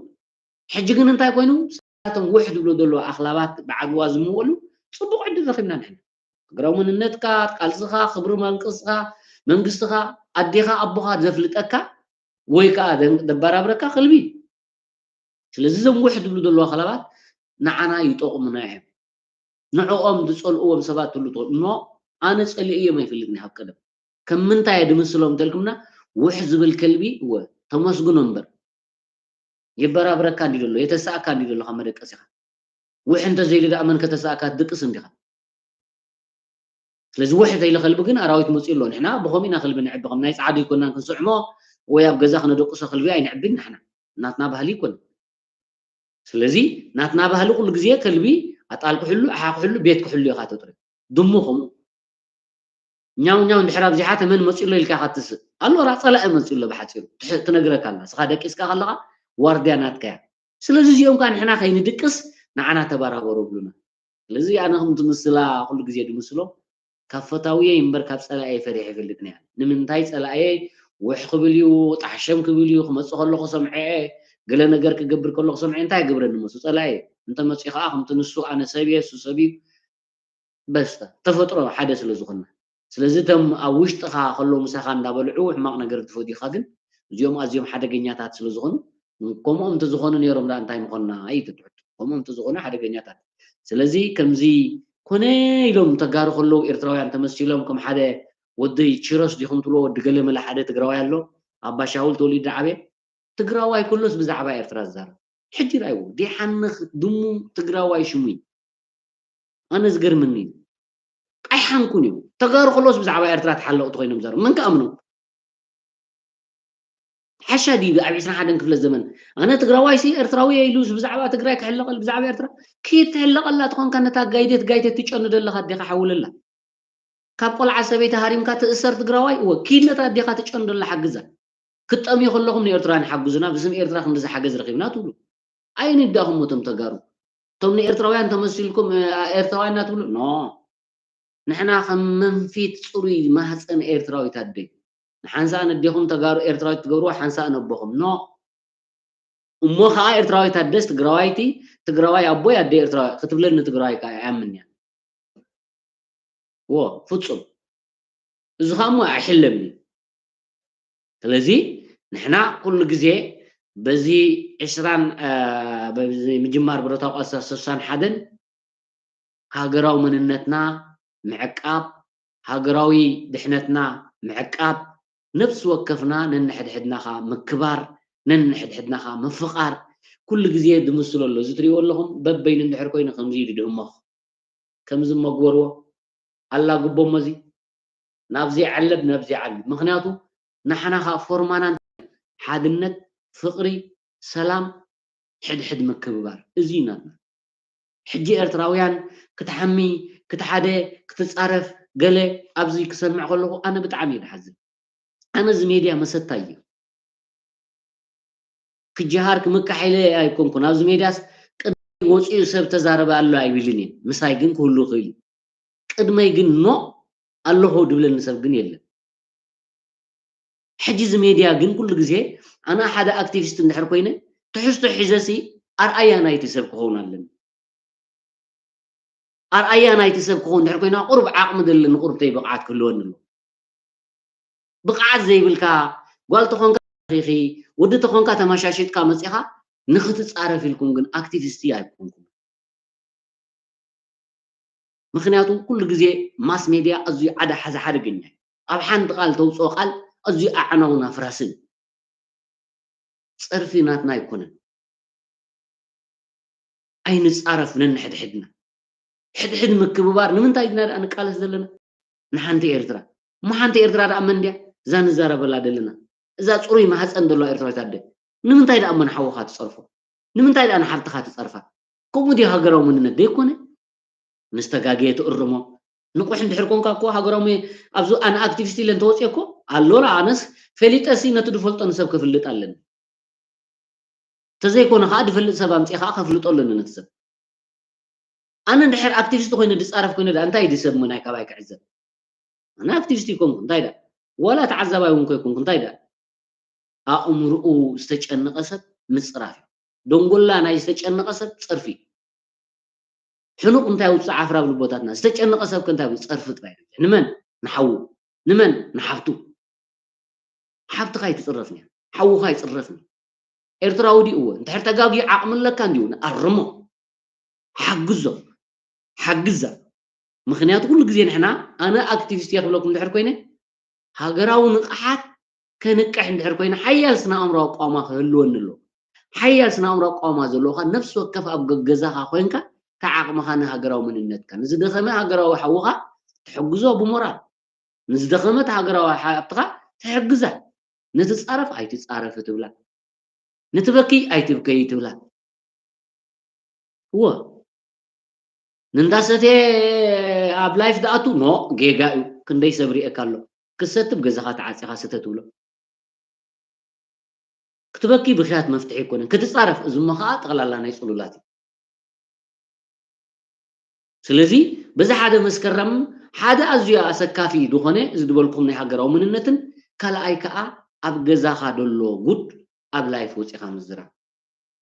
ሕጂ ግን እንታይ ኮይኑ? ሳቶም ውሕ ዝብሉ ዘለዉ ኣኽላባት ብዓድዋ ዝምወሉ ፅቡቕ ዕድል ረኺብና ንሕና። ሃገራዊ መንነትካ፣ ቃልስኻ፣ ክብሪ መንቅስኻ፣ መንግስትኻ፣ ኣዴኻ፣ ኣቦኻ ዘፍልጠካ ወይ ከዓ ዘን- ዘበራብረካ ከልቢ። ስለዚ እዞም ውሕ ዝብሉ ዘለዉ ኣኽላባት ንዓና ይጠቕሙና እዮም። ንዕኦም ዝፀልእዎም ሰባት ትሉ ትኾኑ እሞ ኣነ ፀሊእዮም ኣይፈልጥን ካብ ቀደም። ከም ምንታይ እየ ድምስሎም እንተልኩምና ውሕ ዝብል ከልቢ እወ ተመስግኖ እምበር የበራብረካ እንዲ ዘሎ የተሳእካ እንዲ ዘሎ ካብ መደቀሲኻ ውሕ እንተዘይሉ ደኣ መን ከተሳእካ ትድቅስ እንዲኻ። ስለዚ ውሕ ተይለ ከልቢ ግን ኣራዊት መፅኡ ኣሎ። ንሕና ብኸምኡ ኢና ከልቢ ንዕቢ ከም ናይ ፃዕዱ ይኮናን ክንስዕሞ ወይ ኣብ ገዛ ክነደቅሶ ከልቢ ኣይንዕብን ንሕና ናትና ባህሊ ይኮን። ስለዚ ናትና ባህሊ ኩሉ ግዜ ከልቢ ኣጣል ክሕሉ ኣሓ ክሕሉ ቤት ክሕሉ ኢኻ ተጥሪ ድሙ ከምኡ ኛው ኛው እንድሕር ኣብዚሓ ተመን መፅኡ ኣሎ ኢልካ ኢኻ ትስእ ኣሎ ራ ፀላኢ መፅኡ ኣሎ ብሓፂሩ ትሕ- ትነግረካ ኣላ ንስኻ ደቂስካ ከለኻ ዋርድያ ናትካ እያ ስለዚ እዚኦም ከዓ ንሕና ከይንድቅስ ንዓና ተባራበሩ ብሉና ስለዚ ኣነ ከም ትምስላ ኩሉ ግዜ ድምስሎ ካብ ፈታውየይ እምበር ካብ ጸላእየይ ፈሪሐ ይፈልጥን እየ። ንምንታይ ጸላእየይ ውሕ ክብል እዩ፣ ጣሕሸም ክብል እዩ፣ ክመጽእ ከሎ ክሰምዖ እየ፣ ገለ ነገር ክገብር ከሎ ክሰምዖ እየ፣ እንታይ ይገብረኒ መሱ ጸላእየይ? እንተመጺኡ ከኣ ከምቲ ንሱ ኣነ ሰብ እየ፣ እሱ ሰብ እዩ። በስተ ተፈጥሮ ሓደ ስለ ዝኾንና። ስለዚ እቶም ኣብ ውሽጥኻ ከለዉ ምሳኻ እንዳበልዑ ሕማቕ ነገር ትፈትዩ ኢኻ ግን እዚኦም ኣዝዮም ሓደገኛታት ስለ ዝኾኑ፣ ከምኦም እንተዝኾኑ ነይሮም ደኣ እንታይ ምኾንና እዩ እቲ ትሕቶ። ከምኦም እንተዝኾኑ ሓደገኛታት። ስለዚ ከምዚ ኮነ ኢሎም ተጋሩ ከለዉ ኤርትራውያን ተመሲሎም ከም ሓደ ወዲ ቺሮስ ዲኹም ትብሎ ወዲ ገለመለ ሓደ ትግራዋይ ኣሎ። ኣባ ሻውል ተወሊዱ ዝዓበየ ትግራዋይ ኩሉስ ብዛዕባ ኤርትራ ዝዛረብ። ሕጂ ራእይዎ፣ ዲሓንኽ ድሙ ትግራዋይ ሽሙ እዩ። ኣነ ዝገርምኒ እዩ። ኣይሓንኩን እዩ። ተጋሩ ከለውስ ብዛዕባ ኤርትራ ተሓለቕቲ ኮይኖም ዘረብ። መን ክኣምኖም? ሓሻ ድዩ ኣብ ዕስራን ሓደን ክፍለ ዘመን? ኣነ ትግራዋይ ሲ ኤርትራዊ እየ ኢሉ ብዛዕባ ትግራይ ክሕለቐል፣ ብዛዕባ ኤርትራ ክትሕለቐላ ተኾንካ ነታ ጋይደት ጋይደት ትጨኑ ዘለኻ ኣዴኻ ሓውለላ። ካብ ቆልዓ ሰበይቲ ሃሪምካ ትእሰር ትግራዋይ፣ እወ፣ ኪድ ነታ ኣዴኻ ትጨኑ ዘላ ሓግዛ። ክትጠምዩ ከለኹም ንኤርትራውያን ሓግዙና፣ ብስም ኤርትራ ክንድዚ ሓገዝ ረኺብና ትብሉ። ኣይንዳኹም እቶም ተጋሩ። እቶም ንኤርትራውያን ተመሲልኩም፣ እ፣ ኤርትራውያን እናትብሉ፣ ኖ። ንሕና ከም መንፊት ጽሩይ ማህፀን ኤርትራዊት ኣደ። ንሓንሳእ ነዴኹም ተጋሩ ኤርትራዊት ትገብርዎ፣ ሓንሳእ ነቦኹም። ኖ። እሞ ኸዓ ኤርትራዊት ኣደስ ትግራዋይቲ፣ ትግራዋይ ኣቦይ ኣደ ኤርትራዊ ክትብለኒ ትግራዋይ ከኣ ኣይኣምን እያ። ዎ፣ ፍጹም። እዚ ኸኣ እሞ ኣይሕለምን እዩ። ስለዚ ንሕና ኩሉ ግዜ በዚ ዕስራን፣ እ፣ በዚ ምጅማር ብረታዊ ቃልሲ ስሳን ሓደን ሃገራዊ መንነትና ምዕቃብ፣ ሃገራዊ ድሕነትና ምዕቃብ፣ ነፍሲ ወከፍና ነንሕድሕድና ኸኣ ምክባር፣ ነንሕድሕድና ኸኣ ምፍቓር፣ ኩሉ ግዜ ድምስሎ ኣሎ። እዚ ትሪእዎ ኣለኹም፣ በበይኑ እንድሕር ኮይኑ ከምዚ ኢሉ ድእመኽ። ከምዚ እሞ ግበርዎ፣ ኣላግቦ እሞ እዚ፣ ናብዚ ዓለብ፣ ናብዚ ዓለብ። ምኽንያቱ ንሕና ኸኣ ፎርማና ሓድነት፣ ፍቕሪ፣ ሰላም፣ ሕድሕድ ምክብባር። እዚ እዩ ናትና። ሕጂ ኤርትራውያን ክትሓሚ፣ ክትሓደ፣ ክትጻረፍ፣ ገለ ኣብዚ ክሰምዕ ከለኹ ኣነ ብጣዕሚ እየ ድሓዝን። ኣነ እዚ ሜድያ መሰታይ እዩ። ክጀሃር ክምካሕ ኢለ ኣይኮንኩን። ኣብዚ ሜድያስ ቅድመይ ወፂኡ ሰብ ተዛረበ ኣሎ ኣይብልን እየ። ምሳይ ግን ክህሉ ይኽእል እዩ። ቅድመይ ግን ኖ ኣለኹ ድብለኒ ሰብ ግን የለን። ሕጂ እዚ ሜድያ ግን ኩሉ ግዜ ኣነ ሓደ ኣክቲቪስት እንድሕር ኮይነ ትሕዝቶ ሒዘሲ ኣርኣያ ናይቲ ሰብ ክኸውን ኣለኒ። ኣርኣያ ናይቲ ሰብ ክኸውን እንድሕር ኮይና ቁሩብ ዓቕሚ ዘለኒ ቁሩብተይ ብቕዓት ክህልወኒ ኣለዎ። ብቕዓት ዘይብልካ ጓል ተኾንካ ኺኺ ወዲ ተኾንካ ተመሻሽጥካ መፂኻ ንኽትፃረፍ ኢልኩም ግን ኣክቲቪስቲ ኣይኮንኩም። ምኽንያቱ ኩሉ ግዜ ማስ ሜድያ ኣዝዩ ዓደ ሓዚ ሓደገኛ እዩ። ኣብ ሓንቲ ቃል ተውፅኦ ቃል ኣዝዩ ኣዕናውን ኣፍራስን። ፀርፊ ናትና ኣይኮነን። ኣይንፃረፍ ነንሕድሕድና። ሕድሕድ ምክብባር ንምንታይ ኢና ደኣ ንቃለስ ዘለና? ንሓንቲ ኤርትራ። እሞ ሓንቲ ኤርትራ ደኣ መን ድያ? እዛ ንዛረበላ ዘለና። እዛ ፅሩይ ማህፀን ዘለዋ ኤርትራዊት ኣደ። ንምንታይ ደኣ እሞ ንሓውኻ ትፀርፎ? ንምንታይ ደኣ ንሓብትኻ ትፀርፋ? ከምኡ ድዩ ሃገራዊ መንነት ዘይኮነ? ምስ ተጋግየ ትእርሞ። ንቑሕ እንድሕር ኮንካ እኮ ሃገራዊ መ-፣ ኣብዚ ኣነ ኣክቲቪስት ኢለ እንተወፅየ እኮ፣ ኣሎላ ኣነስ ፈሊጠሲ ነቲ ድፈልጦ ንሰብ ከፍልጥ ኣለኒ። ተዘይኮነ ከዓ ድፈልጥ ሰብ ኣምፅእ ከዓ ከፍልጦ ኣለኒ ነቲ ሰብ። ኣነ እንድሕር ኣክቲቪስት ኮይነ ድፃረፍ ኮይነ ደኣ እንታይ ድሰብ ምናይ ካባይ ክዕዘብ? ኣነ ኣክቲቪስት ይኮንኩ እንታይ ደኣ? ዋላ ተዓዛባይ እውን ኮይኮንኩ እንታይ ደኣ? ኣእምርኡ ዝተጨነቐ ሰብ ምፅራፍ እዩ። ደንጎላ ናይ ዝተጨነቐ ሰብ ፀርፊ እዩ። ሕኑቕ እንታይ ውፅእ ዓፍራ ኣብ ልቦታትና? ዝተጨነቐ ሰብ ከ እንታይ ብል? ፀርፊ ጥራይ። ንመን? ንሓዉ። ንመን? ንሓብቱ። ሓብትኻ ኣይትፅረፍን እያ። ሓዉኻ ኣይፅረፍን እዩ። ኤርትራዊ ድዩ? እወ። እንድሕር ተጋግዩ ዓቕሚ ኣለካ እንድዩ፣ ንኣርሞ። ሓግዞ። ሓግዛ። ምኽንያቱ ኩሉ ግዜ ንሕና፣ ኣነ ኣክቲቪስት እየ ክብለኩም እንድሕር ኮይነ፣ ሃገራዊ ንቕሓት ከንቅሕ እንድሕር ኮይነ፣ ሓያል ስነ ኣእምራዊ ኣቃውማ ክህልወኒ ኣለዎ። ሓያል ስነ ኣእምራዊ ኣቃውማ ዘለዎኻ፣ ነፍሲ ወከፍ ኣብ ገገዛኻ ኮይንካ፣ እቲ ዓቕምኻ ንሃገራዊ መንነትካ፣ ንዝደኸመ ሃገራዊ ሓውኻ ትሕግዞ ብሞራል። ንዝደኸመት ሃገራዊ ሓብትኻ ትሕግዛ። ንትጻረፍ ኣይትጻረፊ ትብላ። ንትበኪ ኣይትብከዪ ትብላ። እወ። ንእንዳሰትየ ኣብ ላይፍ ዝኣቱ ኖ ጌጋ እዩ። ክንደይ ሰብ ሪኤካ ኣሎ። ክትሰቲ ኣብ ገዛኻ ተዓጺኻ ስተ ትብሎ። ክትበኪ ብኽያት መፍትሒ ኣይኮነን። ክትጻረፍ እዚ እሞ ኸኣ ጠቕላላ ናይ ጽሉላት እዩ። ስለዚ በዚ ሓደ መስከረም ሓደ ኣዝዩ ኣሰካፊ ዝኾነ እዚ ዝበልኩም ናይ ሃገራዊ መንነትን ካልኣይ ከኣ ኣብ ገዛኻ ደሎ ጉድ ኣብ ላይፍ ወጺኻ ምዝራብ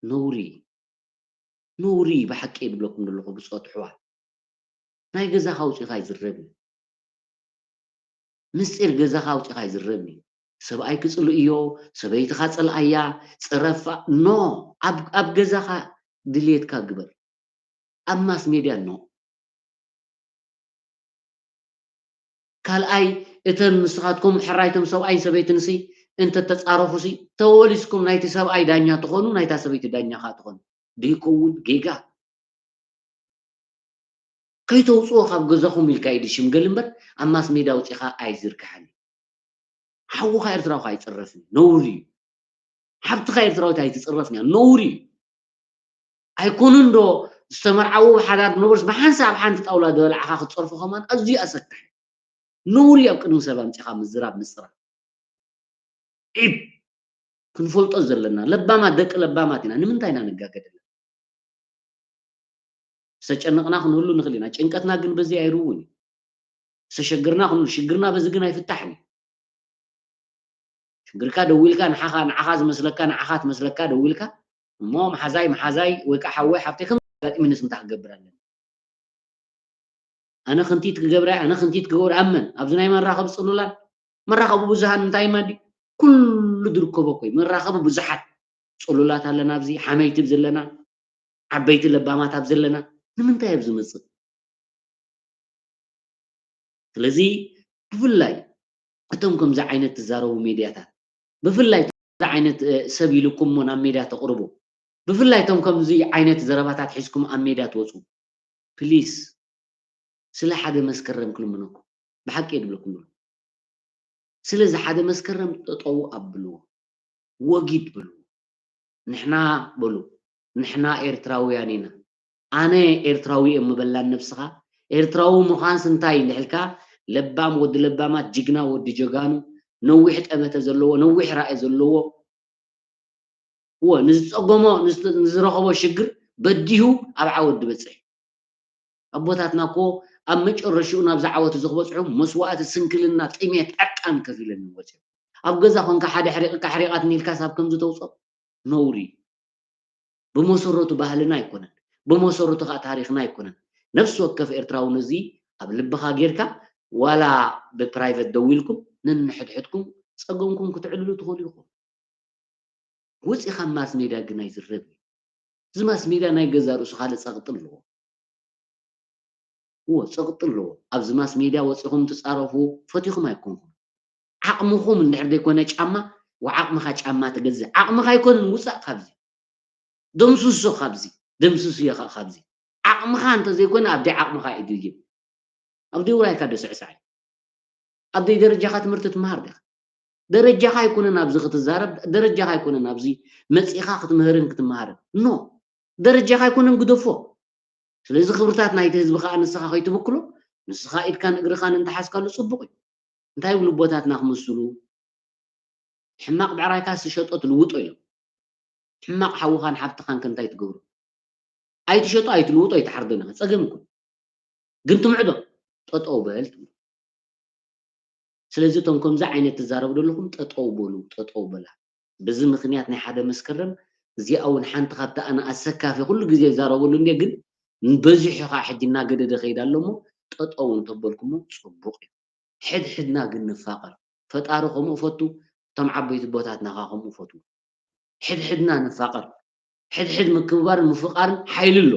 ነውሪ እዩ። ነውሪ እዩ ብሓቂ እየ ዝብለኩም ዘለኹ ብጾት ኣሕዋት። ናይ ገዛኻ ኣውጺኻ ኣይዝረብን እዩ። ምስጢር ገዛኻ ኣውጺኻ ኣይዝረብን እዩ። ሰብኣይ ክጽልእዮ፣ ሰበይትኻ ጸልኣያ፣ ጸረፋ፣ ኖ፣ ኣብ፣ ኣብ ገዛኻ ድልየትካ ግበር። ኣብ ማስ ሜድያ ኖ። ካልኣይ፣ እተን ንስኻትኩም ሕራይቶም ሰብኣይን ሰበይትንሲ እንተተጻረፉሲ፣ ተወሊስኩም ናይቲ ሰብኣይ ዳኛ ትኾኑ፣ ናይታ ሰበይቲ ዳኛ ኸኣ ትኾኑ። ደይከውን ጌጋ። ከይተውፅኦ ካብ ገዛኹም ኢልካ እዩ ዝሽምገል እምበር ኣብ ማስ ሜድያ ኣውፂኻ ኣይዝርግሐን። ሓውኻ ኤርትራዊ ኣይፅረፍን፣ ነውሪ እዩ። ሓብትኻ ኤርትራዊት ኣይትፅረፍን እያ፣ ነውሪ እዩ። ኣይኮኑን ዶ ዝተመርዓዉ ብሓዳር ዝነበሩስ ብሓንሳብ ኣብ ሓንቲ ጣውላ ዝበላዕኻ ክትፀርፎ ከማን ኣዝዩ ኣሰካሒ። ነውሪ ኣብ ቅድሚ ሰብ ኣምፂኻ ምዝራብ ምፅራፍ። ዒብ ክንፈልጦ ዘለና ለባማት ደቂ ለባማት ኢና። ንምንታይ ኢና ንጋገ ዘለና? ዝተጨነቕና ክንህሉ ንኽእል ኢና። ጭንቀትና ግን በዚ ኣይርውን እዩ። ዝተሸግርና ክንህሉ፣ ሽግርና በዚ ግን ኣይፍታሕን እዩ። ሽግርካ ደዊልካ ንዓኻ፣ ንዓኻ ዝመስለካ፣ ንዓኻ ትመስለካ ደዊልካ እሞ መሓዛይ፣ መሓዛይ ወይ ከዓ ሓወይ ሓፍተይ ከም ኣጋጢሙንስ እንታይ ክገብር ኣለኒ? ኣነ ክንቲት ክገብር እየ፣ ኣነ ክንቲት ክገብር እየ። ኣብ መን? ኣብዚ ናይ መራኸቢ ጽሉላት፣ መራኸቢ ብዙሃን እንታይ ማለት ድዩ? ኩሉ ዝርከቦ እኮ እዩ። መራኸቢ ብዙሓት ጽሉላት ኣለና፣ ኣብዚ ሓመይቲ ኣብ ዘለና፣ ዓበይቲ ለባማት ኣብ ዘለና፣ ንምንታይ ኣብ ዝመጽእ? ስለዚ ብፍላይ እቶም ከምዚ ዓይነት ትዛረቡ ሜድያታት፣ ብፍላይ ከምዚ ዓይነት፣ እ፣ ሰብ ኢልኩም እሞ ናብ ሜድያ ተቕርቡ፣ ብፍላይ እቶም ከምዚ ዓይነት ዘረባታት ሒዝኩም ኣብ ሜድያ ትወፁ፣ ፕሊስ ስለ ሓደ መስከረም ክልምነኩም፣ ብሓቂ እየ ዝብለኩም ዘለኹ። ስለዚ ሓደ መስከረም ጠጠው ኣብልዎ፣ ወጊድ በልዎ። ንሕና በሉ፣ ንሕና ኤርትራውያን ኢና። ኣነ ኤርትራዊ እየ ምበላን ነብስኻ፣ ኤርትራዊ ምዃንስ እንታይ እንድሕልካ፣ ለባም ወዲ ለባማት፣ ጅግና ወዲ ጀጋኑ፣ ነዊሕ ጠመተ ዘለዎ፣ ነዊሕ ራእይ ዘለዎ፣ እወ፣ ንዝጸገሞ፣ ንዝ-፣ ንዝረኸቦ ሽግር በዲሁ ኣብ ዓወት ዝበጽሕ። ኣቦታትና እኮ ኣብ መጨረሽኡ ናብዚ ዓወት እዚ ክበጽሑ መስዋእቲ፣ ስንክልና፣ ጥሜት፣ ዕርቃን ከፊሎም እዮም ወጺኦም። ኣብ ገዛ ኮንካ ሓደ ኣሕሪቕካ ኣሕሪቓትኒ ኢልካስ ኣብ ከምዚ ተውጽኦ? ነውሪ። ብመሰረቱ ባህልና ኣይኮነን፣ ብመሰረቱ ከኣ ታሪኽና ኣይኮነን። ነፍሲ ወከፍ ኤርትራዊ ነዚ ኣብ ልብኻ ጌርካ ዋላ ብፕራይቨት ደዊልኩም ነንሕድሕድኩም ጸገምኩም ክትዕልሉ ትኽእሉ ኢኹም። ወጺኻ ማስ ሜድያ ግን ኣይዝረብ እዩ። እዚ ማስ ሜድያ ናይ ገዛ ርእሱ ካልእ ጸቕጢ ኣለዎ። እዎ፣ ጸቕጢ ኣለዎ። ኣብዚ ማስ ሜድያ ወጺኹም ትጻረፉ ፈቲኹም ኣይኮንኩም። ዓቕምኹም እንድሕር ዘይኮነ ጫማ፣ ወዓቕምኻ ጫማ ትገዝእ። ዓቕምኻ ኣይኮነን፣ ውጻእ ካብዚ። ደምስሶ ካብዚ። ደምስስዮ ከኣ ካብዚ። ዓቕምኻ እንተዘይኮነ፣ ኣብ ደይ ዓቕምኻ እዩ ድይብ። ኣብ ደይ ውራይካ ዶ ስዕሳዕ? ኣብ ደይ ደረጃኻ ትምህርቲ ትመሃር ዲኻ? ደረጃኻ ኣይኮነን ኣብዚ ክትዛረብ፣ ደረጃኻ ኣይኮነን ኣብዚ መጺኻ ክትምህርን ክትመሃርን። ኖ፣ ደረጃኻ ኣይኮነን ግደፎ። ስለዚ ክብርታት ናይቲ ህዝቢ ከኣ ንስኻ ከይትብክሎ፣ ንስኻ ኢድካን እግርኻን እንተሓዝካሉ ጽቡቕ እዩ። እንታይ ይብሉ ኣቦታትና ክምስሉ? ሕማቕ ብዕራይካ ዝሸጦ ትልውጦ ኢሎም። ሕማቕ ሓውኻን ሓብትኻን ከ እንታይ ትገብሮ? ኣይትሸጦ፣ ኣይትልውጦ፣ ኣይትሓርዶ ኢኻ። ጸገም እኮ። ግን ትምዕዶ? ጠጠው በል ትብሎ። ስለዚ እቶም ከምዚ ዓይነት ትዛረቡ ዘለኹም ጠጠው በሉ፣ ጠጠው በላ። በዚ ምኽንያት ናይ ሓደ መስከረም እዚኣ እውን ሓንቲ ካብቲ ኣነ ኣሰካፊ ኩሉ ግዜ ይዛረበሉ እንድየ፣ ግን በዚሑ ከዓ ሕጂ እናገደደ ከይድ ኣሎ እሞ ጠጠው እንተበልኩሞ ጽቡቕ እዩ። ሕድሕድና ግን ንፋቐር። ፈጣሪ ከምኡ ፈቱ፣ እቶም ዓበይቲ ኣቦታትና ከዓ ከምኡ ፈትዉ። ሕድሕድና ንፋቐር። ሕድሕድ ምክብባርን ምፍቓርን ሓይሊ ኣሎ።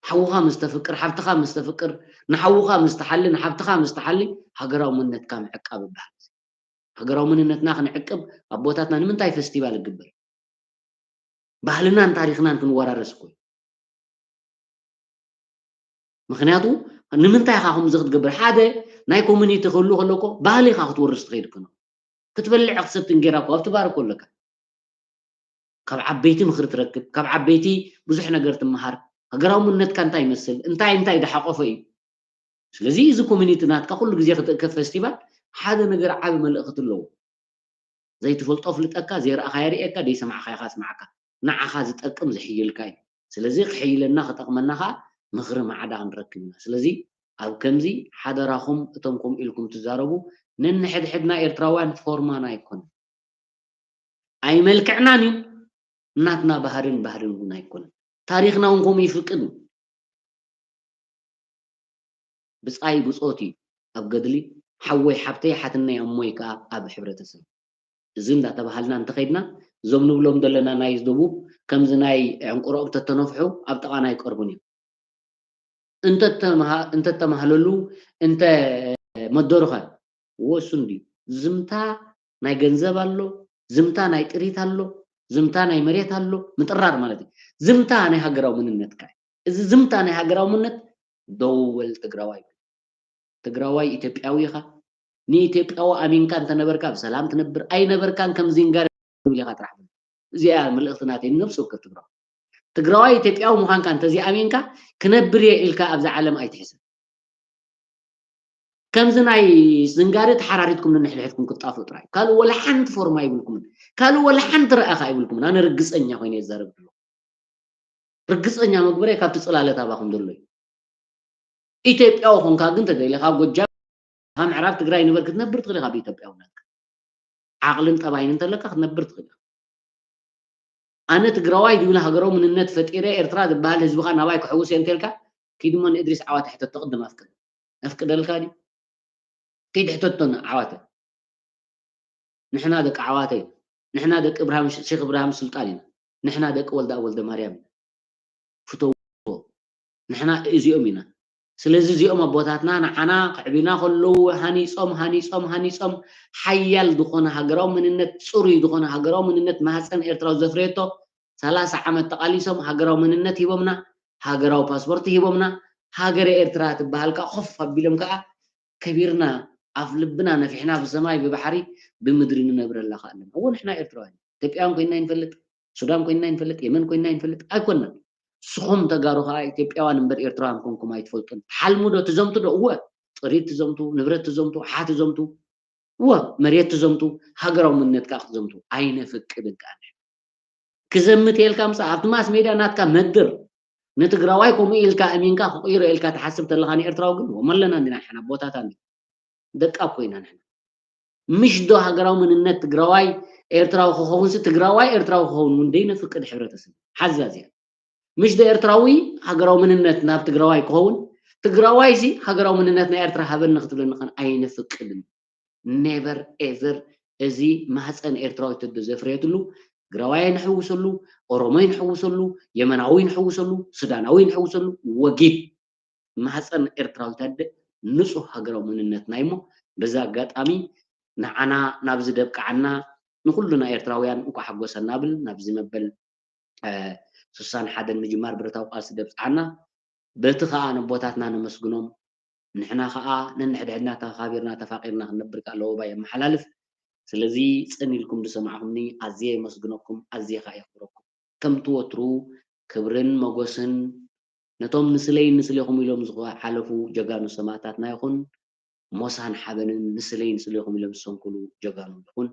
ሓውኻ ምስ ተፍቅር፣ ሓብትኻ ምስ ተፍቅር፣ ንሓውኻ ምስ ትሓሊ፣ ንሓብትኻ ምስ ትሓሊ፣ ሃገራዊ መንነትካ ምዕቃብ ይበሃል። ሃገራዊ መንነትና ክንዕቅብ ኣቦታትና ንምንታይ ፈስቲቫል ይግበር? ባህልናን ታሪኽናን ክንወራረስ እኮ እዩ። ምኽንያቱ ንምንታይ ኢኻ ከምዚ ክትገብር? ሓደ ናይ ኮሚኒቲ ክህሉ ከሎ እኮ ባህሊ ኢኻ ክትወርስ ትኸይድ እኮ። ክትበልዕ ክትሰቲ እንጌራ እኮ ኣብቲ ባር እኮ ኣለካ። ካብ ዓበይቲ ምኽሪ ትረክብ፣ ካብ ዓበይቲ ብዙሕ ነገር ትመሃር። ሃገራዊ መንነትካ እንታይ ይመስል? እንታይ እንታይ ዝሓቆፈ እዩ? ስለዚ እዚ ኮሚኒቲ ናትካ ኩሉ ግዜ ክትእከብ ፈስቲቫል ሓደ ነገር ዓቢ መልእኽቲ ኣለዎ። ዘይትፈልጦ ኣፍልጠካ፣ ዘይረኣኻዮ የርእየካ፣ ዘይሰማዕኻዮ ከኣ ኣስምዓካ። ንዓኻ ዝጠቅም ዘሕይልካ እዩ። ስለዚ ክሕይለና ክጠቕመና ከኣ ምኽሪ ማዕዳ ክንረክብ ኢና። ስለዚ ኣብ ከምዚ ሓደራኹም እቶም ከምኡ ኢልኩም ትዛረቡ ነንሕድሕድና ኤርትራውያን ፎርማና ኣይኮነን። ኣይመልክዕናን እዩ። ናትና ባህርን ባህርን እውን ኣይኮነን። ታሪኽና እውን ከምኡ ይፍቅድ እዩ። ብጻይ ብጾት እዩ ኣብ ገድሊ፣ ሓወይ ሓብተይ ሓትነይ ኣሞይ ከዓ ኣብ ሕብረተሰብ እዚ እንዳተባሃልና እንተኸይድና እዞም ንብሎም ዘለና ናይ ደቡብ ከምዚ ናይ ዕንቁሮ ተተነፍሑ ኣብ ጥቓና ኣይቀርቡን እዮም። እንተተማሃለሉ እንተ መደሩኸ ወሱ እንዲ ዝምታ ናይ ገንዘብ ኣሎ፣ ዝምታ ናይ ጥሪት ኣሎ፣ ዝምታ ናይ መሬት ኣሎ፣ ምጥራር ማለት እዩ። ዝምታ ናይ ሃገራዊ መንነትካ እዩ። እዚ ዝምታ ናይ ሃገራዊ መንነት ደው በል ትግራዋይ። ትግራዋይ ኢትዮጵያዊ ኢኻ። ንኢትዮጵያዊ ኣሚንካ እንተነበርካ ብሰላም ትነብር ኣይነበርካን ከም ዝንጋር ኢኻ ጥራሕ። እዚኣ መልእኽቲ ናተይ ንነብሲ ወከፍ ትግራዋይ። ትግራዋይ ኢትዮጵያዊ ምዃንካ እንተዘይኣሚንካ ክነብር እየ ኢልካ ኣብዛ ዓለም ኣይትሕሰብ። ከምዚ ናይ ዝንጋሪ ተሓራሪትኩም ንንሕድሕድኩም ክትጣፍኡ ጥራይ። ካልእ ወላ ሓንቲ ፎርማ ይብልኩምን። ካልእ ወላ ሓንቲ ረኣኻ ይብልኩምን። ኣነ ርግፀኛ ኮይነ ይዛረብ ኣለኹ። ርግፀኛ መግበረይ ካብቲ ፅላለት ኣባኹም ዘሎ እዩ። ኢትዮጵያዊ ኾንካ ግን ተደሊኻ ጎጃም ካብ ምዕራብ ትግራይ ንበር ክትነብር ትኽእል ኢኻ ብኢትዮጵያውነትካ። ዓቕልን ጠባይን እንተለካ ክትነብር ትኽእል ኢኻ። ኣነ ትግራዋይ ዝብል ሃገራዊ መንነት ፈጢረ ኤርትራ ዝበሃል ህዝብኻ ናባይ ክሕውስ እየ እንተልካ ኪድሞ ንእድሪስ ዓዋተ ሕተቶ ቅድም ኣፍቅድ ኣፍቅደልካ ድዩ? ከይድ ሕተቶና ዓዋተ። ንሕና ደቂ ዓዋተ ኢና። ንሕና ደቂ እብርሃም ሼክ እብርሃም ስልጣን ኢና። ንሕና ደቂ ወልዳ ወልደ ማርያም ኢና። ፍተውዎ። ንሕና እዚኦም ኢና። ስለዚ እዚኦም ኣቦታትና ንዓና ክዕብዩና ከለዉ ሃኒጾም ሃኒጾም ሃኒጾም ሓያል ዝኾነ ሃገራዊ መንነት ጽሩይ ዝኾነ ሃገራዊ መንነት ማህፀን ኤርትራዊ ዘፍረየቶ ሰላሳ ዓመት ተቓሊሶም ሃገራዊ መንነት ሂቦምና፣ ሃገራዊ ፓስፖርት ሂቦምና፣ ሃገረ ኤርትራ ትበሃል ከዓ ኮፍ ኣቢሎም ከዓ ከቢርና ኣፍ ልብና ነፊሕና ብሰማይ ብባሕሪ ብምድሪ ንነብረላ ከዓ ኣለና። እዎ ንሕና ኤርትራውያን ኢትዮጵያውያን ኮይንና ይንፈልጥ፣ ሱዳን ኮይንና ይንፈልጥ፣ የመን ኮይንና ይንፈልጥ ኣይኮንናን። ንስኹም ተጋሩ ከዓ ኢትዮጵያውያን እምበር ኤርትራውያን ኮንኩም ኣይትፈልጡን። ሓልሙ ዶ ትዘምቱ ዶ? እወ ጥሪት ትዘምቱ፣ ንብረት ትዘምቱ፣ ሓ ትዘምቱ፣ እወ መሬት ትዘምቱ፣ ሃገራዊ መንነት ከዓ ክትዘምቱ ኣይነፍቅድን ከዓ ንሕና። ክዘምት የልካ ምሳ ኣብቲ ማስ ሜድያ ናትካ መድር ንትግራዋይ ከምኡ ኢልካ እሚንካ ክቕይሮ ኢልካ ትሓስብ ተለኻ ንኤርትራዊ ግን ወመለና እንዲና ንሕና ቦታታ እንዲ ደቃ ኮይና ንሕና ምሽ ዶ ሃገራዊ መንነት ትግራዋይ ኤርትራዊ ክኸውንሲ ትግራዋይ ኤርትራዊ ክኸውን እውን ደይነፍቅድ ሕብረተሰብ ሓዛ እዚኣ ምሽ ዶ ኤርትራዊ ሃገራዊ መንነት ናብ ትግራዋይ ክኸውን ትግራዋይሲ ሃገራዊ መንነት ናይ ኤርትራ ሃበኒ ክትብለኒ ከን ኣይነፍቅድን never ever እዚ ማህፀን ኤርትራዊ ተዶ ዘፍረየትሉ ትግራዋይ ንሕውሰሉ ኦሮሞይ ንሕውሰሉ የመናዊ ንሕውሰሉ ሱዳናዊ ንሕውሰሉ ወጊድ ማህፀን ኤርትራዊ ተደ ንፁህ ሃገራዊ መንነትና እሞ በዚ ኣጋጣሚ ንዓና ናብዚ ደብቅዓና ንኩሉና ኤርትራውያን እንኳ ሓጎሰና ብል ናብዚ መበል ስሳን ሓደን ምጅማር ብረታዊ ቃልሲ ደብፅዓና በቲ ከዓ ነቦታትና ነመስግኖም ንሕና ከዓ ነንሕድሕድና ተኸኻቢርና ተፋቂርና ክንነብር ከዓ ለወባ የመሓላልፍ ስለዚ ፅን ኢልኩም ዝሰማዕኩምኒ ኣዝየ የመስግነኩም ኣዝየ ከዓ የኽብረኩም ከምቲ ወትሩ ክብርን መጎስን ነቶም ንስለይን ንስሌኹም ኢሎም ዝሓለፉ ጀጋኑ ሰማእታትና ይኹን ሞሳን ሓበንን ንስለይን ንስሌኹም ኢሎም ዝሰንኩሉ ጀጋኑ ይኹን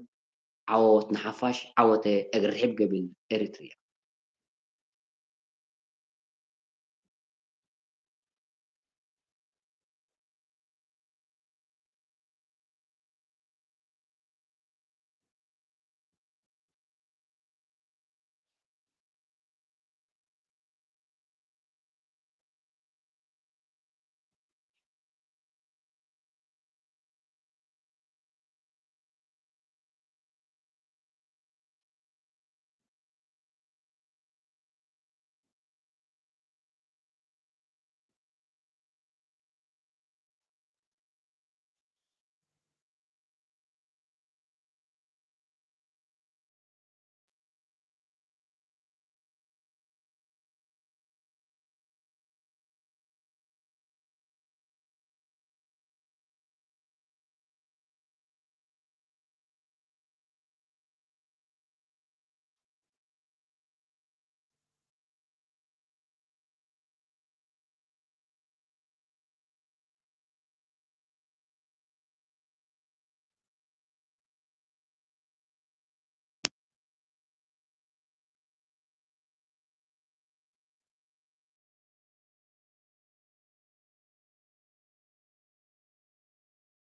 ዓወት ንሓፋሽ ዓወተ እግርሒብ ገቢል ኤሪትርያ።